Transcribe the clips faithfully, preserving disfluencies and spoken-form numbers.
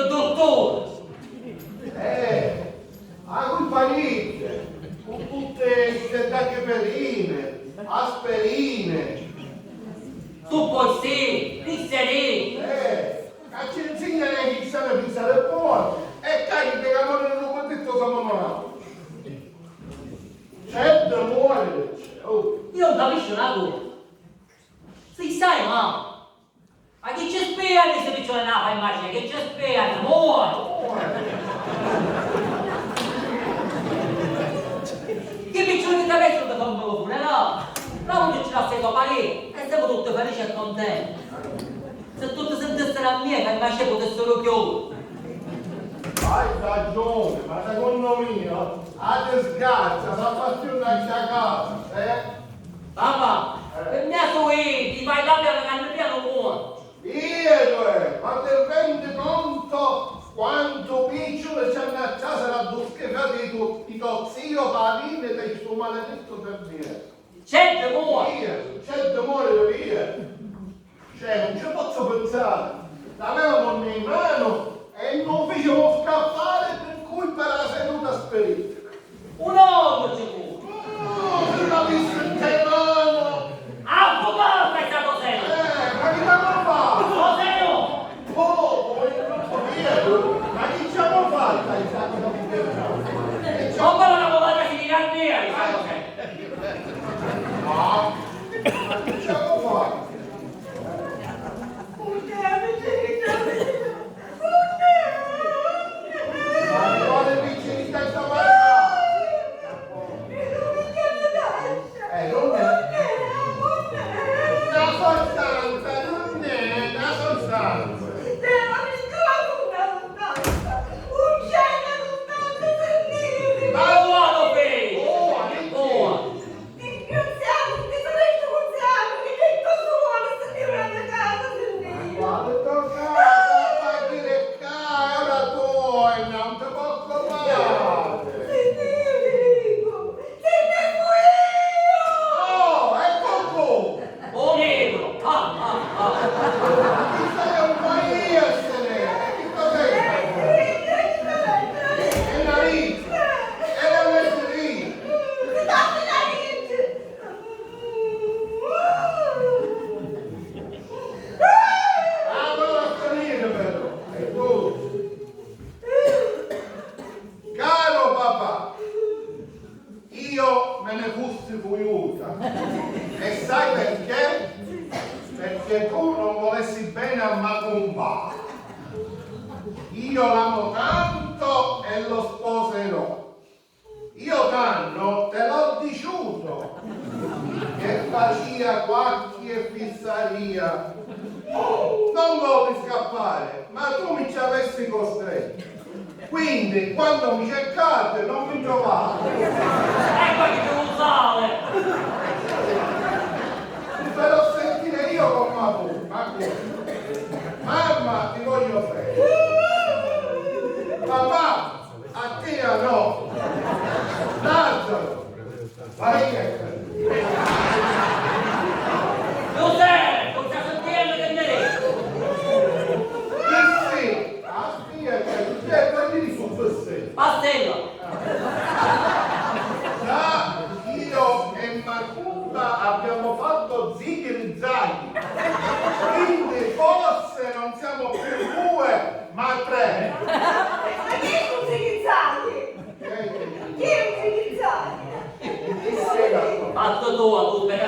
Dottore! Eh, a culpa niente, con tutte ste dacheperine, aspirine. Tu poi sì, chi sei? Eh, a ci insegnano a chi sa pensare buono e cari che amore non ho detto siamo male. C'è da muore, oh. Io non capisco una cosa. Si sai, ma Ma chi ci spieghi sti piccioni nella farmacia? Chi ci spieghi? Muore! Chi piccioni ti ha messo da fare un po' pure, no? No, non ci lassi tua parere e siamo tutti felici e contenti. Se tutti sentissero a mia, farmacia potessero chiudere. Hai ragione, ma secondo me a disgrazia s'appassiona a casa, eh? Papà, per me sto ti fai cambiare la canna piano buono. Io, eh, ma ti rendi conto quanto picciolo c'hanno a casa la due schifate di tuo, di tuo zio Pavino e di sto maledetto Fermiero? C'è timore! Io, c'è timore di via! Cioè, non ci posso pensare. L'avevamo in mano e non lo facevamo scappare per colpa della seduta spedita. Un uomo ci vuole! Oh, se l'avessi in mano! Avvocato, questa cos'è? Eh, ma che abbiamo fatto? Cos'è? Oh, come non podia! Ma che ci abbiamo fatto? Insomma, la volata si tira via, questa cos'è? Ma che ci abbiamo fatto? Ma quale virginità sta parlando? Eh, non è. La sostanza, non è la sostanza. Ma buono, Fede! Oh, che buono! Disgraziato, ti saresti disgraziato, che che cosa vuole sentire la mia casa, sentire? Ma quale tua casa? Fai dire qua, è ora tua, non ti posso fare. Sentire, ti dico, sentire pure io! Oh, ecco tu! Oh, negro! Ah, ah, ah! Chi sei un paese? Che cos'è? È una vita! È una vita! Caro papà, io me ne fussi fuiuta. E sai perché? Perché tu non volessi bene a Macumba. Io l'amo tanto e lo sposerò. Io tanno te l'ho diciuto che facia qualche fissaria. Non volevi scappare, ma tu mi ci avessi costretto. Quindi, quando mi cercate, non mi trovate. Ecco che tu lo sai! Ti farò sentire io con Macu, Macu. Mamma, ti voglio bene. Papà, a te no! Lazzaro! Vai! Giuseppe, non sta sentendo che mi dici? Sì, sì. Ah, spia, cioè, Giuseppe, ma chi su Giuseppe? Pastello! Già, io e Macumba abbiamo fatto zighiri zaghi. Quindi forse non siamo più due, ma tre. Ma chi è un zighiri zaghi? Chi è un zighiri zaghi? Fatto tuo, tu, per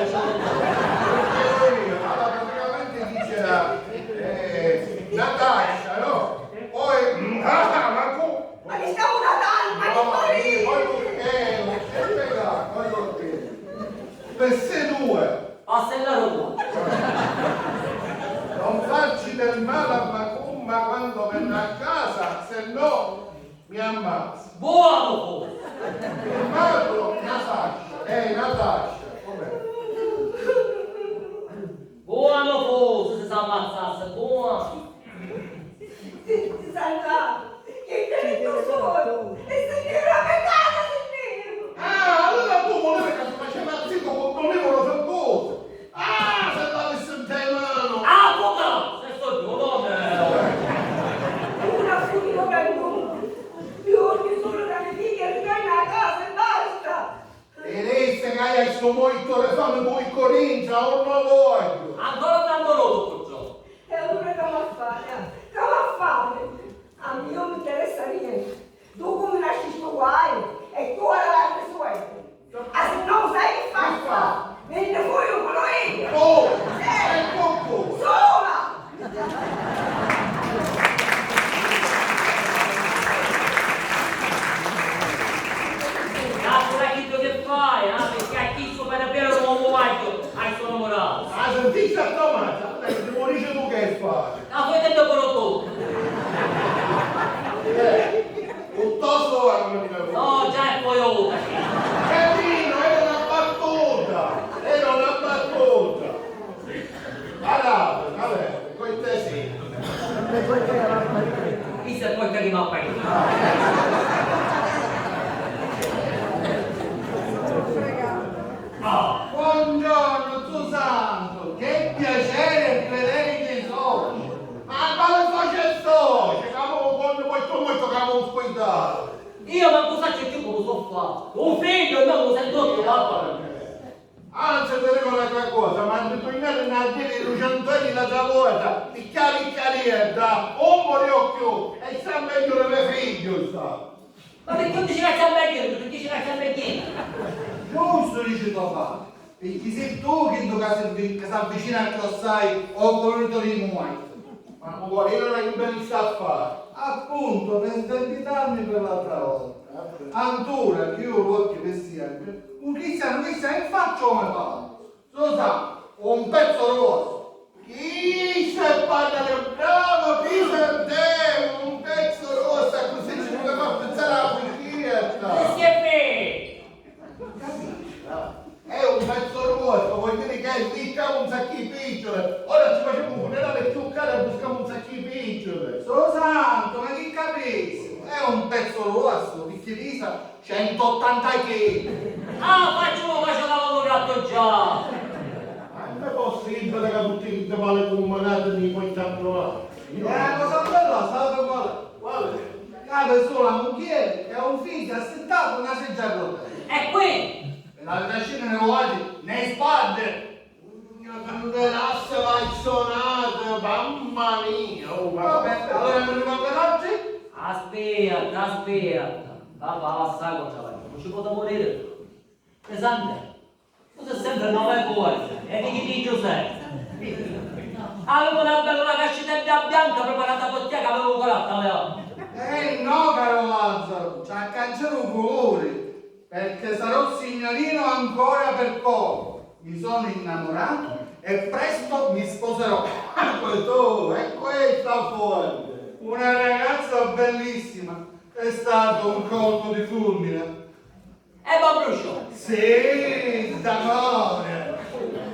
Allora, praticamente chi c'era? Eh, Natascia, no? Poi, ah, ma tu... Ma che stiamo Natale, ma che no, poi, poi, eh, non c'è peccato, poi, per sé due. Passa il lavoro. Non farci del male a Macumba quando verrà a casa, se no mi ammazza. Buono fu! Firmato Natascia. Eh, Natascia, com'è? Buono fu, se si ammazzasse, buono! Ti, ti salvato! Chi te ne tu solo? E se ne era pecata, se ne era! Ah, allora tu volevi che si faceva zitto con Tonino Fergoso? Ah, se l'avessi in te mano! Ah, puttana! Se sto giù, no, eh. Una Moito di fami cu i corinza, un lo voglio. Ancora tanto roto, purtroppo. E allura c'amu a fari? C'amu a fari? A mia non mi interessa niente. Tu cuminasci stu guai e tu ora l'altri sueti. Ah, si no sai che faccio? Venne fuori un colorino. Oh, eh, ecco qua. Sola! Calcola chiddu chi fai, ah, perché a chistu pare veru non lo voglio, hai sono morale. Ah, sentiste a tua madre, ti vuoi dire tu che fai? La fai tanto con lo tu. Eh, piuttosto ora non mi capisco. No, già è poi ora. Carino, era una battuta, era una battuta. Allora, vabbè, con te sì. Chi se porta di mappa? Ah, buongiorno, zio Santo, che piacere vedere i miei soci. Ma quale soci e soci? Capo, quando poi tu molto capo un squintato. Io manco saccio più come so fatto. Un figlio, no, non sento più, papà. Anzi, ti dico un'altra cosa, ma ritornare a dire i lucentoni l'altra volta, picchiare il carietta, un morì o più, e sta meglio di me figlio, sta. Ma perché non dici la ciambaglia? Perché dici la ciambaglia? Giusto, dici tuo padre, perché sei tu che, che si avvicina a crossai o con il Torino muoio. Ma non vuole, io non è un bel affare. Appunto, per sdebitarmi per l'altra volta. Antura, chiudo l'occhio per sempre, un cristiano, cristiano, in faccia come fa? Susa, un pezzo rosso. Chi se parla del bravo Pisantemo, un pezzo rosso, così ci vuole far pensare alla figlietta. Che schifo! Capito? È un pezzo rosso, vuol dire che è lì, c'è un sacchino di picciole. Ora ci facciamo un funerale più caro e buschiamo un sacchino di picciole. Susanto, ma chi capisci? È un pezzo rosso, perché pesa centottanta chili. Ah, faccio uno, faccio cavallo gatto già. Ma non è possibile che tutti i mali combinati mi puoi trovare? È una cosa bella, sai qual è? Quale? Cade solo la moglie e un figlio assittato in una seggia a rotelle. E qui? E la trascina nei guai, nei spadde. Una candelassa vai sonata, mamma mia, oh, ma vabbè, allora non rimangono altri? Aspetta, aspetta. Papà, lascia cosa, non ci posso morire. Pesante. Tu sei sempre nove e poi, e di chi dici sei? Avevo una bella cascetta bianca preparata per te che avevo coratta, Leo. Eh no, caro Lazzaro, ci accanciamo i colori. Perché sarò signorino ancora per poco. Mi sono innamorato e presto mi sposerò. Ecco tu, è questa forte. Una ragazza bellissima, è stato un colpo di fulmine. E Babruscio? Sì, d'amore.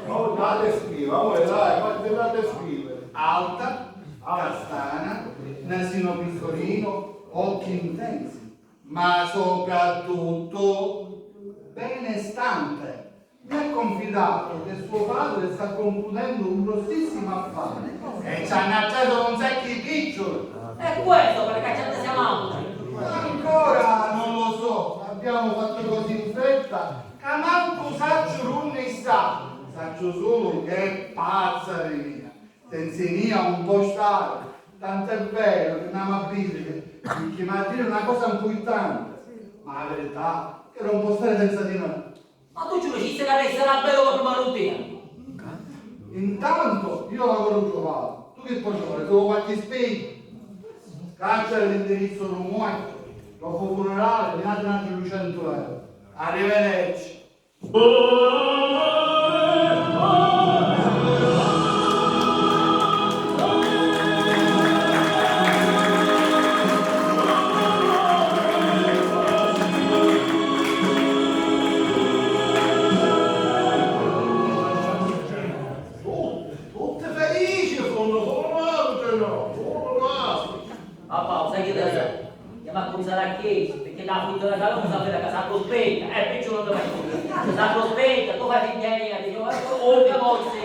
Oh, date scrive, amore, dai, ma date scrive. Alta, castana, nasino piccolino, occhi intensi. Ma soprattutto benestante. Mi ha confidato che suo padre sta concludendo un grossissimo affare e ci hanno acceso un secchio di piccioli. E questo perché ci siamo? Ancora non lo so, abbiamo fatto così in fretta, ca mancu sacciu dunni sta, sacciu sulu che è pazza di mia. Senza mia non può stare, tant'è vero che andiamo a vivere, perché mi ha a dire una cosa importante, ma la verità è che non può stare senza di noi. Ma tu ci dicisti che adesso era bello per Marutina? Intanto io lavoro trovato, tu che puoi fare? Solo qualche spegno? Caccia l'indirizzo di un muoio, dopo funerale, mi date un altro duecento euro. Arrivederci. Tutti felici, fanno, fanno altro, no? Fanno altro. Papà, sai che te sai? Chiama a cunzare a chiesa, perché la frutta della salute sapete che sa cospetta, e perciò non te vai. Sa cospetta, tu fai finta di niente, dici, "Oh, oh, che mozzi."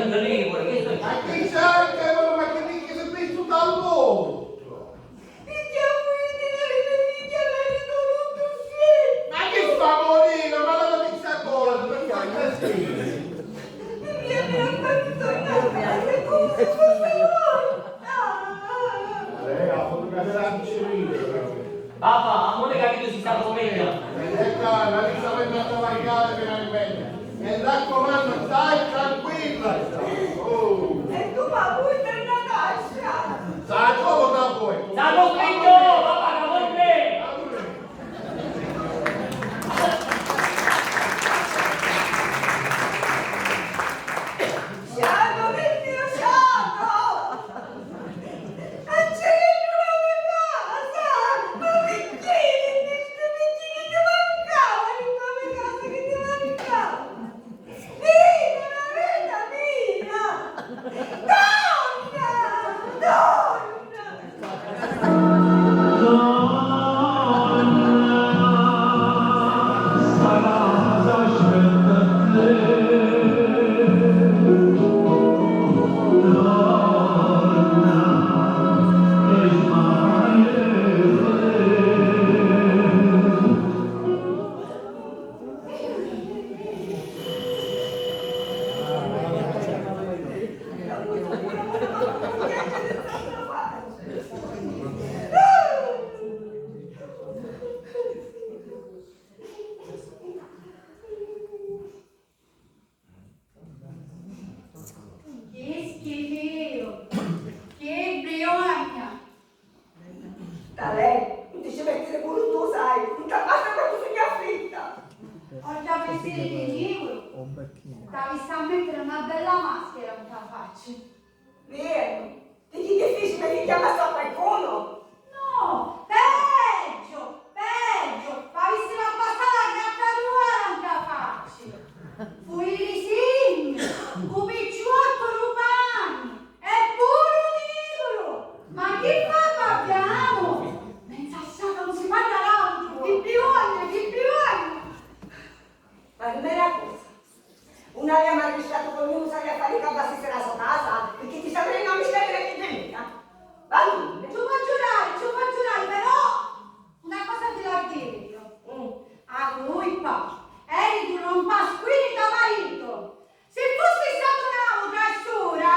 Ma chi c'è che ora, ma chi minchia si è vistu dal motto? Picchì a puliti la vita di chiamare tu non tu sì. Ma chi sta morendo? Ma la pizza cosa? Ma che cazzo? Via, via, ma mi torna a casa come se fosse voi. Ah, ah, ah. Eh, ha fatto cadere anche il. Papà, amore capito si sta commedia. E dai, la vita venne a travagliare finalmente. E raccomandu, stai tranquilla. Oh. E tu, ma vui te Natascia? Sa come da voi? Sa come io, papà, da voi me. Sciato, vecchio sciato! Angelino, la me casa! Ma picchì? Sti picchì chi ti mancava? Dintra me casa chi ti mancava? Vita, la vita mia! Donna! Donna! Chi schifìu! Chi briogna! Talè, nun ti ci mettiri puru tu, sai, nun t'abbasta quantu sugnu afflitta. Oltre a vistiri di nigru, t'avissi a mettiri na bella maschera nta facci. Vieru, picchì chi fici, mi figghiammassi a qualcunu? No, peggio, peggio, m'avissi abbassatu la graccatura nta facci. Fuiri signu, u picciuottu lu pani, e puru nigru! Ma chi fa babbiamu? Menza sciata nun si parra l'àutru, chi più ogni, chi più ogni! Ma dimmi na cosa, nun aviamu arristatu quannu s'avia a fari ca abbassissi la so casa? Picchì ti sta venennu a misteri vecchi di mia? Va dimmi. Ci u po' giurari, ci u po' giurari, però una cosa ti l'ha diri io. Mm. A culpa eri tu non Pasquini to marito. Si fussi statu n'àutra sciura,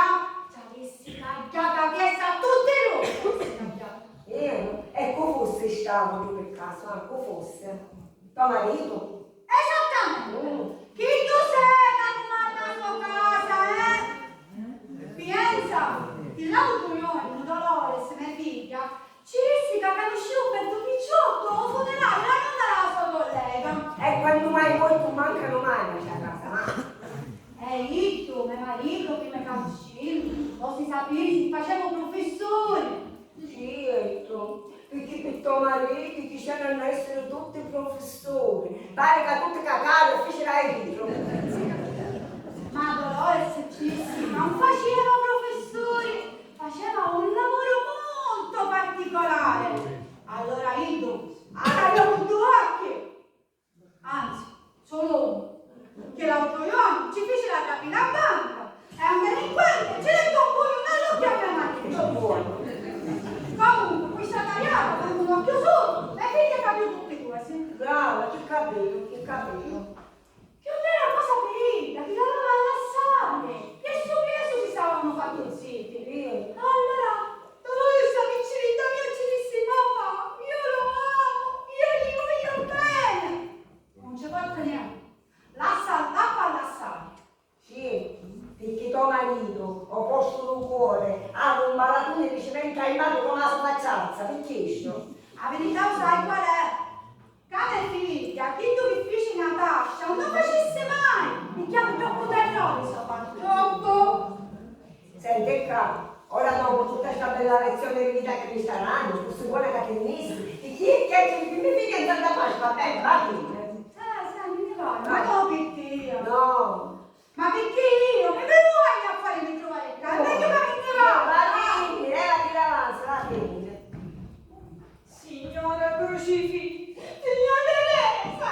ci avissi tagghiatu a testa a tutti dui, ci avissi tagghiatu. Io? E cu fussi statu pi casu, ah, cu fussi? To maritu? Esattamenti! Mm. Chiddu seta cu manna a so casa, eh? Pienza, ti l'àutru jornu Dolores, me figghia, ci dissi ca canuscìu un beddu picciottu ô funerali la nonna dâ so collega. E quannu mai mortu mancanu mai a sta casa, ma. E iddu, me maritu, prima ca uscìu, o si sapìu si faceva u prufissuri. Certu, picchì pi to maritu ti c'eranu a essiri tutti prufissuri. Pari ca tutti cacaru e ficiru a iddu. Ma Dolores ci dissi ca nun faceva u prufissuri, faceva un lavoro molto particolare. Allora iddu, a tagliò cu du occhi. Anzi, sulu unu, chi l'àutru jornu ci fici la trapina a banca e un delinquente ci dettò un pugnu nta l'occhiu a me maritu. Comunque, cu sta taliata, cu un occhiu sulu, me figghia capiu tutti cosi. Brava, chi capiu, chi capiu. Chi non era cosa ferita, chi l'aveva a lassari, e su chiesu si stavanu fattu ziti. Allora, Dolores, a picciridda mia, ci dissi: "Papà, io lo amo, io gli voglio bene." Non ci fattu nienti. Lassa, lassa lassari. Sì, picchì to maritu, ô postu dû cuori, havi un balatuni di cimenti a manu comu a so facciazza, pi chistu. A virità u sai qual è? Ca me figghia, chiddu chi fici Natascia, nun u facissi mai! Mi chiami troppu terrori, so fattu. Troppu! Senti ccà, ora dopu tutta sta bella lezioni di vita chi mi sta dannu, fussi bona ca ti nni jissi, chi chi chiacchiari pi me figghia nzanta Pasqua, beh, va bene. Eh, senti, mi va, ma no pi tia. No. Ma picchì io mi vergognu a farimi truvari ccà? È megghiu ca mi nni vaiu! Va bene, levati davanti, va bene. Signora Crocifisso, signora Teresa!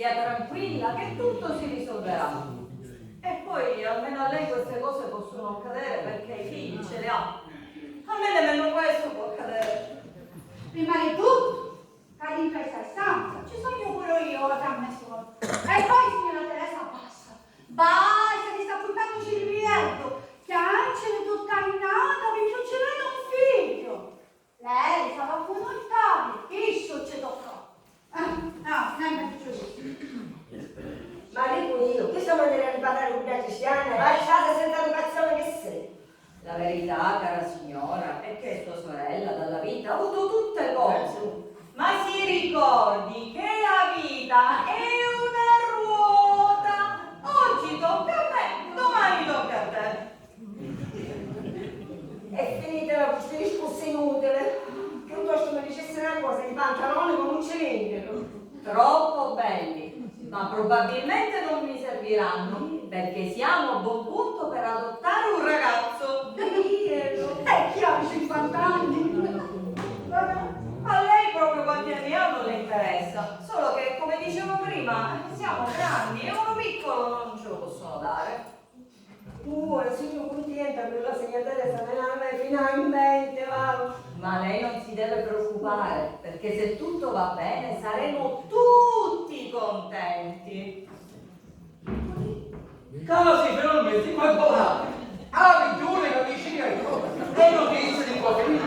Stia tranquilla che tutto si risolverà. E poi almeno a lei queste cose possono accadere perché i figli ce li ha. A me nemmeno questo può accadere. Prima di tutto, ca dintra sta stanza ci sognu puru io, ora a me sola. E poi, signora Teresa, basta. Basta di sta purtannuci di pieddu, chianciri tutta annata, picchì non ci vede un figlio. Lei s'ha fattu nurtari, chistu ci toccò. Ah, ah, sempre successo. Ma dicu io, chi sta manera di parrari cu dda cristiana? Lasciate senza educazione che sei. La verità, cara signora, è che sua sorella dalla vita ha avuto tutte cose. Ma si ricordi che la vita è una ruota. Oggi tocca a me, domani tocca a te. E finitela cu sti discursi inutili. Piuttostu mi dicissi na cosa, i pantaloni comu ci vinniru? Troppo belli, ma probabilmente non mi serviranno, perché siamo a buon punto per adottare un ragazzo. Vero? E chi ha cinquanta anni? A lei proprio quanti anni ha non le interessa, solo che, come dicevo prima, siamo grandi e uno piccolo non ce lo possono dare. Uh, e sugnu cuntienta, mi la signatella se ne la me finalmente, va. Ma lei non si deve preoccupare, perché se tutto va bene saremo tutti contenti. Casi finalmente immacolati! Ah, mi giuri che dici che e notizie di tua figlia!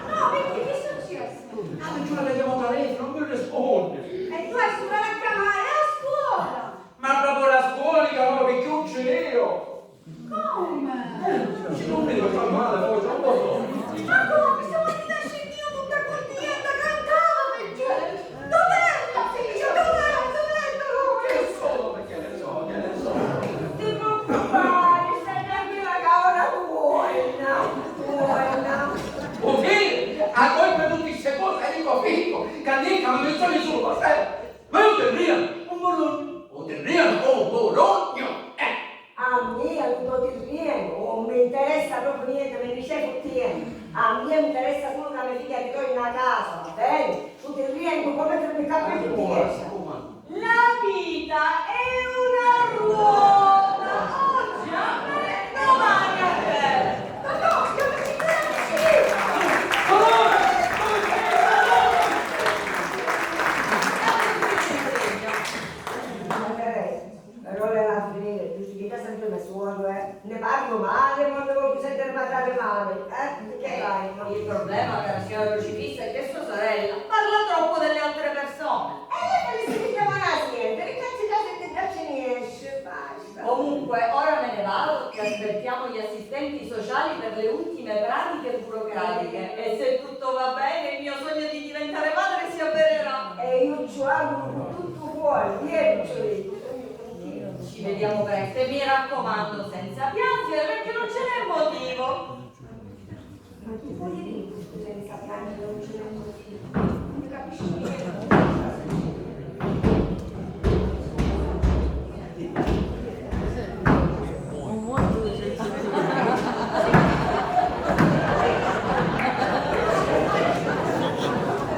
No, perché che è successo? Ah, mi giuri che chiamo telefono, non mi risponde! E tu hai solo da chiamare a scuola! Ma proprio la scuola li chiamava picchì un ceo! Come? Eh, ci non mi fa male, poi non lo so. Ma come? Stamattina scenniu tutta cuntienta, cantava picchì! Dov'è la figlia? Dov'è? Dov'è? Dov'è? Che so, che ne so, che ne so. Ti preoccupare, stai tranquilla che ora tu vuoi, no? Tu vuoi, no? O figliu, a colpa di tutti ste cose è di tuo figlio, che lì che non mi sono nessuno, ma sai, ma io ti rio, un burone. O tirrienu, o Bologna! Eh! A mia lu to tirrienu, o mi interessa propriu nienti, mi ni ce futtienu. A mia mi interessa sulu ca me figghia ti torni na casa, va beni? Lu tirrienu, comu ti mi cappi futtiescia. La vita è una ruota, oggi a me, domani a te. Ma no, io mi ci Però era a finire, giustificà sempre me suoru, eh. Ne parlo male quando voglio sentire parlare male, eh? Che fai? Il problema, cara signora Crocifissa, è che sua sorella parla troppo delle altre persone. E lei volesse che chiamare la cliente, che cazzo di casa che già ce ne esce, basta. Comunque, ora me ne vado, che aspettiamo gli assistenti sociali per le ultime pratiche burocratiche. E se tutto va bene, il mio sogno di diventare madre si avvererà. E io ci auguro con tutto cuore, via, Lucioletta. Ci vediamo presto e mi raccomando, senza piangere, perché non ce n'è motivo. Ma tu puoi dire senza piangere, non ce n'è motivo. Non capisci niente.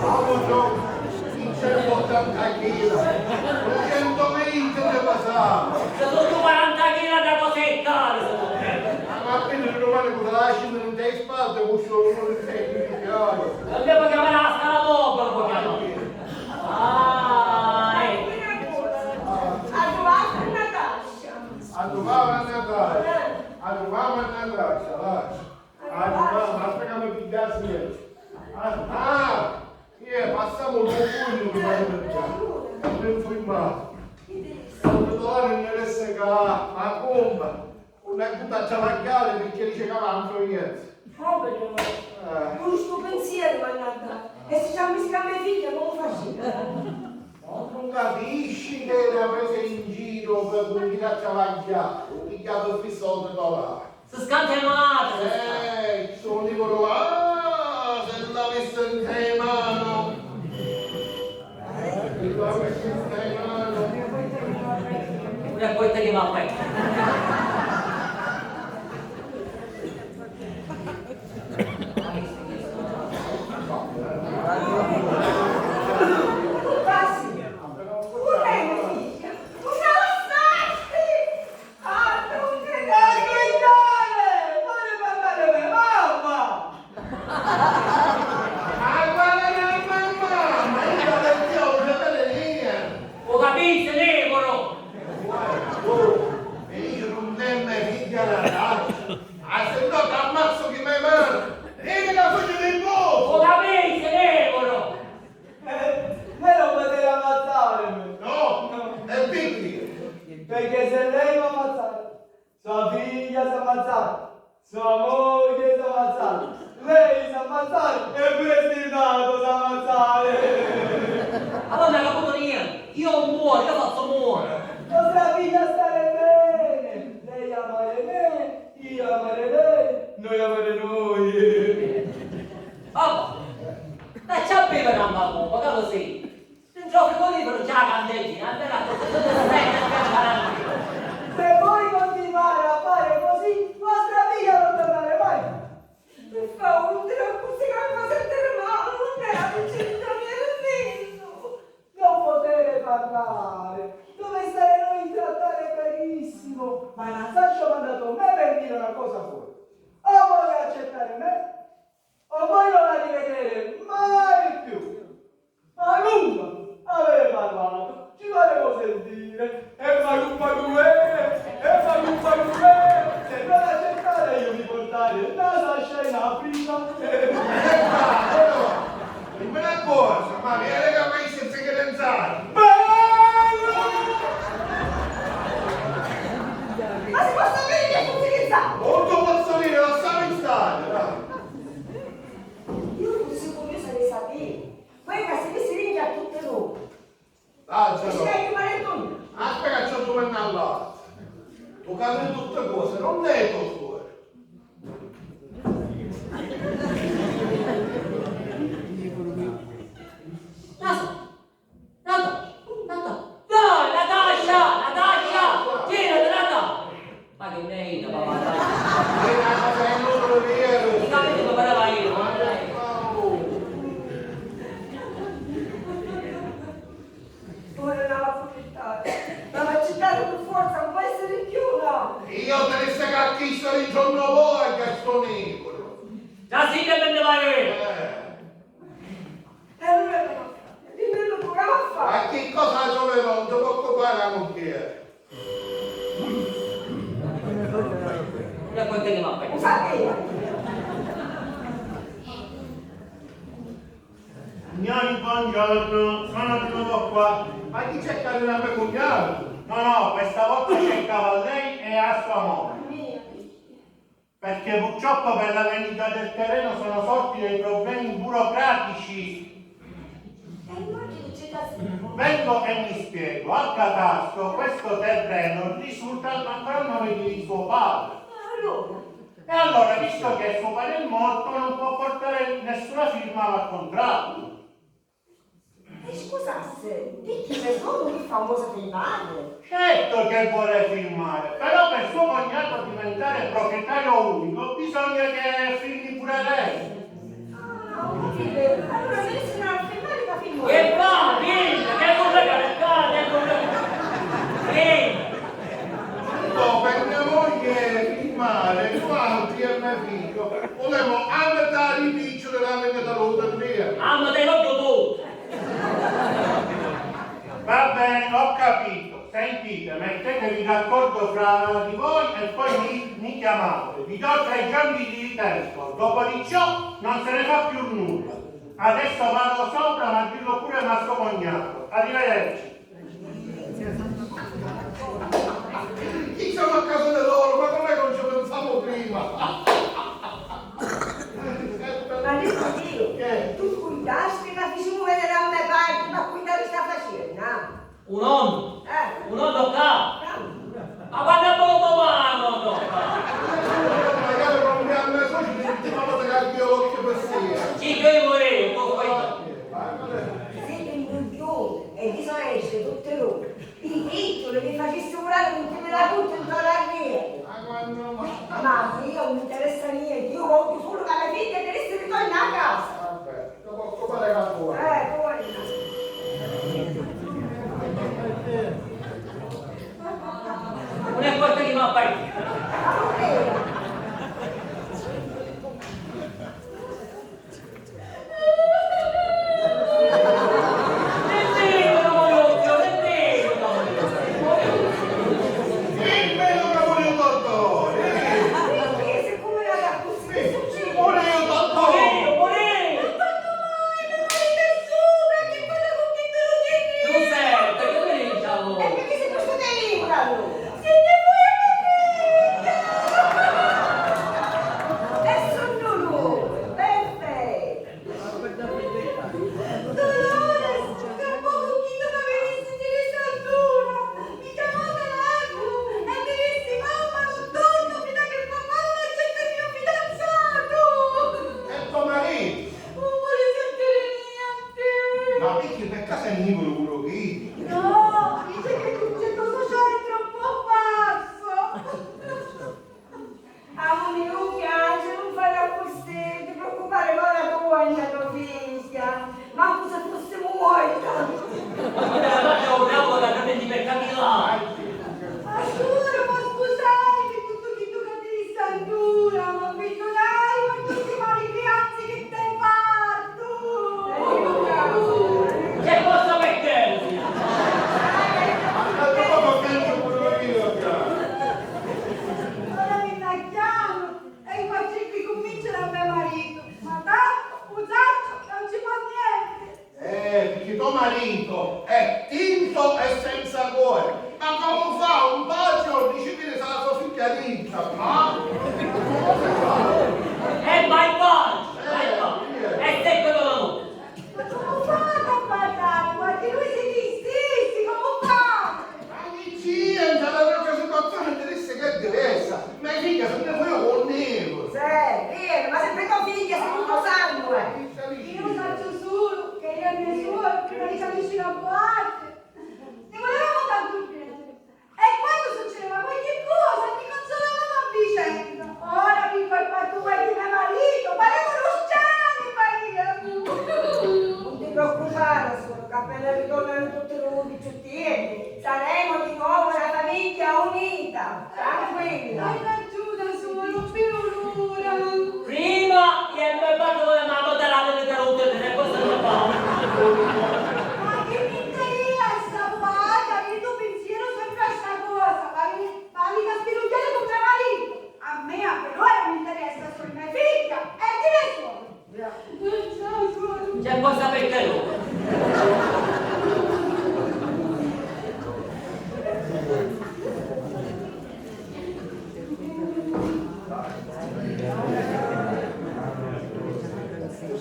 Vamos, John, in centottanta chila, centoventi ti pesava. Ci sono quaranta chila da cose cari, ma appena domani potrà scendere in te spalle, questo non è più chiaro. Non devo chiamare la scala dopo, lo può chiamare. Ah, eh. Arrivata Natasha. Arrivava a Natasha, arrivava a Natasha, dai. Arrivava, aspetta che mi pigliassi. Ah, ah, eh, passamu lu pugnu di mani per già. Non fui male. Quando torna in S K, ma come? Una gutta travagliare perché dice che avanti, ragazzi. Oh, però. Eh. Pure stu pensiero, mannaggia. E se ci ha messo a me figlia, come facciamo? Ma non capisci che la presa in giro per continuare a travagliare, ho pigliato più soldi da là. Si scanta e mata, si scanta. Eh, ci sono libero, ah, se l'avessi in mano. Se l'avessi in mano. Una volta che va bene. Quasi. Pure lei, mio figlio. Muore, io fazzu muore. Vostra figlia stare bene. Lei amare me, io amare lei, noi amare noi. Vabbè, ma ci aveva una mamma, che così? Dentro il frigorifero c'è la candeggina, è bella così, tutto si sente, si canta la candeggina. Se voi continuare a fare così, vostra figlia non tornare mai. Per favore, non ti preoccupare, non mi fa sentire male, non è la vicenda, mi arrepento. Non potere parlare, dove stare noi in trattare benissimo, ma non saccio mandato me per dire una cosa fuori. O voi accettare me, o voi non la rivedere mai più. Ma lunga, avere parlato, ci faremo sentire. E ma lunga due, e ma lunga due, se non accettare io vi portare la sascia in Africa. E ma, però, dimmi una cosa, ma mi era capace di pensare. Bello! Ma si può sapere chi è utilizzato? Non lo posso dire, lasciami stare, dai. Io non sono curiosa di sapere. Quella si visse ringhia a tutte noi. Lazzaro. Aspetta, c'ho dumanna all'altra. Tu capi tutte cose, non ne è tua suora. Natasha, Natasha, Natasha, dai, Natasha, Natasha, girati, Natasha. Ma che ne hai da papà? Che ne hai da papà? Ti capito che pareva io? Ora non la posso accettare. La va accettare per forza, non può essere più, no. Io te ne sai che chi sto ritorno voi, Gastonino. Già sì che te ne vai. Eh. E allora come fa? Dimmi tu, come fa? Ma che cosa troverò? Non ti preoccupare, la moglie. Raccontami appena. Signori, buongiorno, sono di nuovo qua. Ma chi cerca di una mia cugnato? No, no, questa volta cercavo a lei e a sua moglie. Perché purtroppo per la vendita del terreno sono sorti dei problemi burocratici. E noi che ci casino? Vengo e mi spiego. Al catasto questo terreno risulta ancora a nome di suo padre. E allora? E allora, visto che suo padre è morto, non può portare nessuna firma al contratto. E scusasse, picchì per voi non è famoso firmare? Certo che vuole firmare, però per suo cognato diventare proprietario unico bisogna che firmi pure lei. Ah, ho capito. Allora mi sono a firmare la firma. Che fa? Firma, che collega, che fa? Che collega? Firma. Tanto per mia moglie firmare, noi altri e mio figlio volevamo aumentare i piccioli della vendita dell'auto. Ah, ma te lo dico tu! Va bene, ho capito. Sentite, mettetevi d'accordo fra di voi e poi mi, mi chiamate. Vi do tre giorni di tempo, dopo di ciò non se ne fa più nulla. Adesso vado sopra, ma dillo pure a suo cognato. Arrivederci. Chi siamo a casa di loro? Ma come non ci pensavo prima? Ma dico io, che? Tu cuidasti, ma ti si muove da me parte, ma cuidare sta faccenda? Un onno? Eh. Un onno qua? Bravo. Ma quando è venuto mai un onno qua? Magari non mi hanno solo l'ultima volta che io l'occhio per sì. Sì, che io volevo, tu fai. Siete in bugione e vi sono esce tutte robe. I piccoli mi facessi volare un chimilacuccio intorno a me. Ma quando mai? Ma a me non mi interessa niente, io voglio solo che la mia figlia te ritorni a casa. Vabbè, dopo occupare la tua. Eh, poi. Non è colpa di mamma.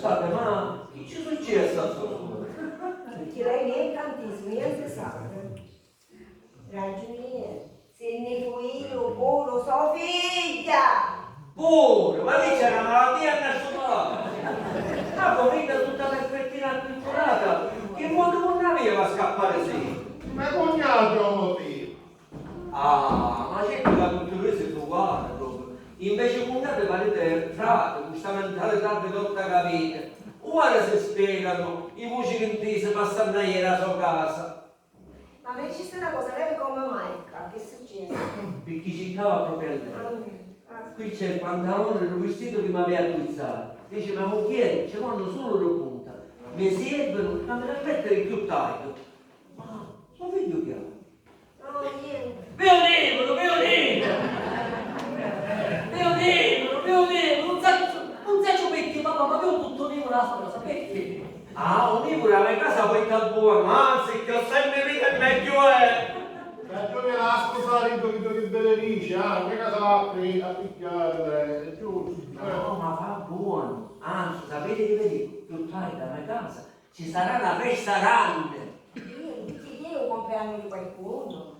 Scusate, ma chi ci successi a so suocru? Chi l'hai nenti a ntisi, nienti sapi. Ragiuni, si nni fuiu puru so figghia! Puru? Ma chi c'è na malatia nta stu palazzu? Ma po vinta tutta perfettina acculturata, chi motivu nn'avia pa scapparisi? Me cugnatu è u motivu. Ah, ma certu ca tutti dui siti uguali, propriu. Inveci cugnati pariti frati, cu sta mentalità ridotta ca aviti. Uguali si spieganu i vuci chi ntisi passannu aieri a so casa. Ma mi dicisti na cosa, lei comu mai? Ca chi successi? Picchì circava propriu a lei. Ah, ah. Qui c'è il pantalone e lu vistitu chi m'avia acquizzatu. Dici, ma mugghieri, ci vonnu sulu dui punta. Mi siervinu, ma mi l'ha mettiri cchiù tardi. Ma so figghiu chi ha? No, nienti. Viu nivulu, viu nivulu! Viu nivulu, viu nivulu! Nun sacciu, nun sacciu picchì, papà, ma viu tuttu nivulu a so casa, picchì? Ah, u nivulu a me casa poi sta buonu, anzi, chi o sempri vita megghiu è! Ragiuni, la scusari, chiddu chi benedici, ah, mica s'ha a pri-, a picchiari, è giustu, eh. No, ma fa buonu, anzi, sapiti chi vi dicu? Cchiù tardi a me casa ci sarà na festa grandi! Iu, picchì iu, u compleannu di qualcunu?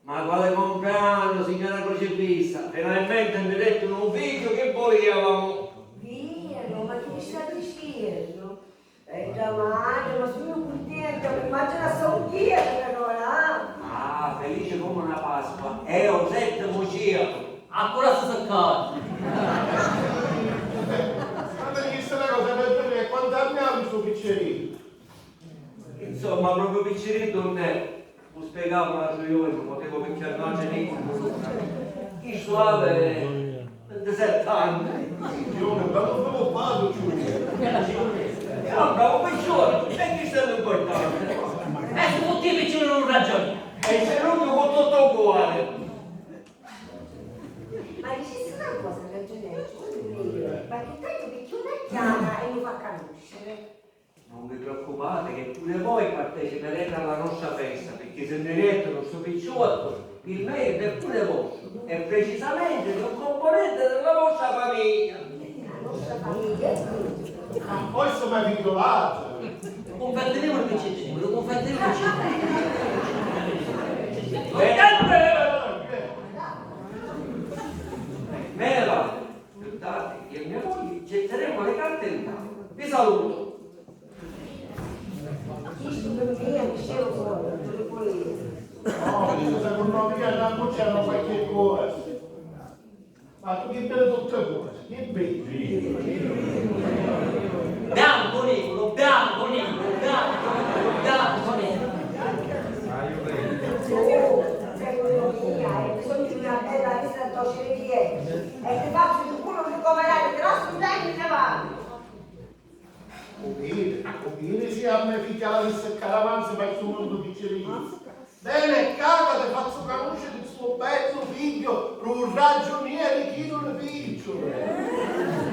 Ma quali compleannu, signora Crocifissa? Finalmenti nni dettunu un figghiu, chi vuliamu? Veru, ma chi mi stai dicennu? E da madri, ma sugnu cuntenta, mi immaginu a so mugghieri, però, là. Ah, felici comu na Pasqua, è u settimu cielu. Ancora si seccati. Ma mi dicisti na cosa, ragiuni, e quant'anni havi stu picciriddu? Insomma, propriu picciriddu nun è. U spiegavu l'atru jornu, potevu picchiari matri nicumu. Chistu havi vintisetti anni. Signuri, bellu sviluppatu, Giulia. È un bravu piccioni, e chistu è l'importanti. E si tutti i piccioni nun ragioni. E si nun cu tuttu u cuori. Ma dicissi na cosa, ragiuneri, ma chi tantu picchì una chiama e lu fa canusciri. Non vi preoccupate che pure voi parteciperete alla nostra festa, perché se ne detto nostro picciotto, il merito è pure vostro, e precisamente di un componente della vostra famiglia. La nostra famiglia è tutto. Ma poi sto capito l'altro. Confertiremo il vincitore, lo confertiremo il vincitore. Mela, più tardi io e mia moglie getteremo le carte in tavola. Vi saluto. Chistu pi mia mi scemu fora, puru pulita. No, chistu secunnu mia nn'ammuccianu qualchi cosa. Ma tu chi vidi tutti cosi, chi vidi? Biancu, nivulu, biancu, nivulu, biancu, nivulu, biancu, nivulu. Oh, secunnu mia hai bisognu di una bella vista ddoci li vietti e ti fazzu di culu ricoverari grassu beni e vanu. U viri, u viri si a me figghia l'avissi ccaravanzi pa stu munnu chi ci vivi. Veni ccà ca ti fazzu canusciri stu beddu figghiu ru ragiunieri chinu li picciuli.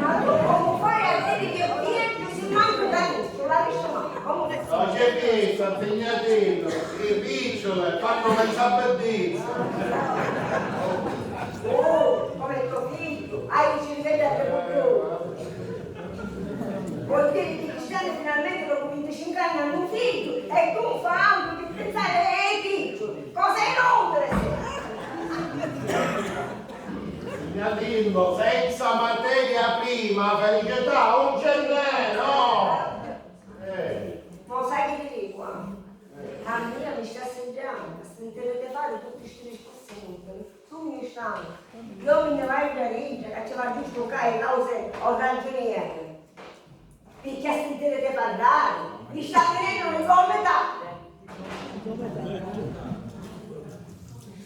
Ma tu comu fai a diri chi u figghiu si mancu canisciu, l'avissi mai, comu fai? No c'è chista, nzignatillu, i picciuli fannu menza biddizza. Oh, comu è to figghiu, hai u cirveddu a tripu. Vuol dire che i cristiani finalmente dopo venticinque anni hanno un figlio e tu fa anche che pensare ai piccoli. Cosa inutile! Signatillo, senza materia prima, felicità, un ce n'è, no? Eh. Ma sai che ti dico? A mia mi sta sentendo, sentirete fare tutti sti discorsi inutili. Tu mi stai, io mi ne vaiu da dintra, ca ci va giustu ca e cause o ragiunieri. Picchì a sentiri di parrari, mi sta virennu li gomi tardi.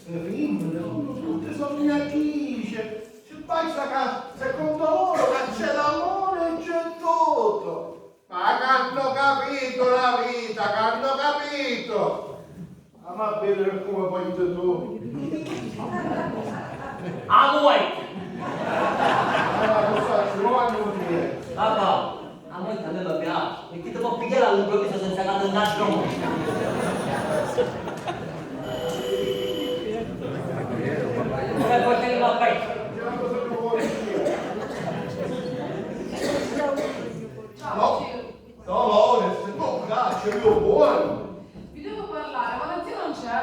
Sti fimmini sunnu tutti sognatrici, ci basta ca secondo loro ca c'è l'amore e c'è tutto. Ma c'hannu capitu la vita, c'hannu capitu! Amu a vidiri comu poiti tu. A muerti! Papà, a muerti a me mi piaci, picchì ti po pigghiari all'improvvisu senza ca ti nn'addormenti. E poi ti rimappetti. No, Quannu? Vi devo parlare, ma la zia non c'è.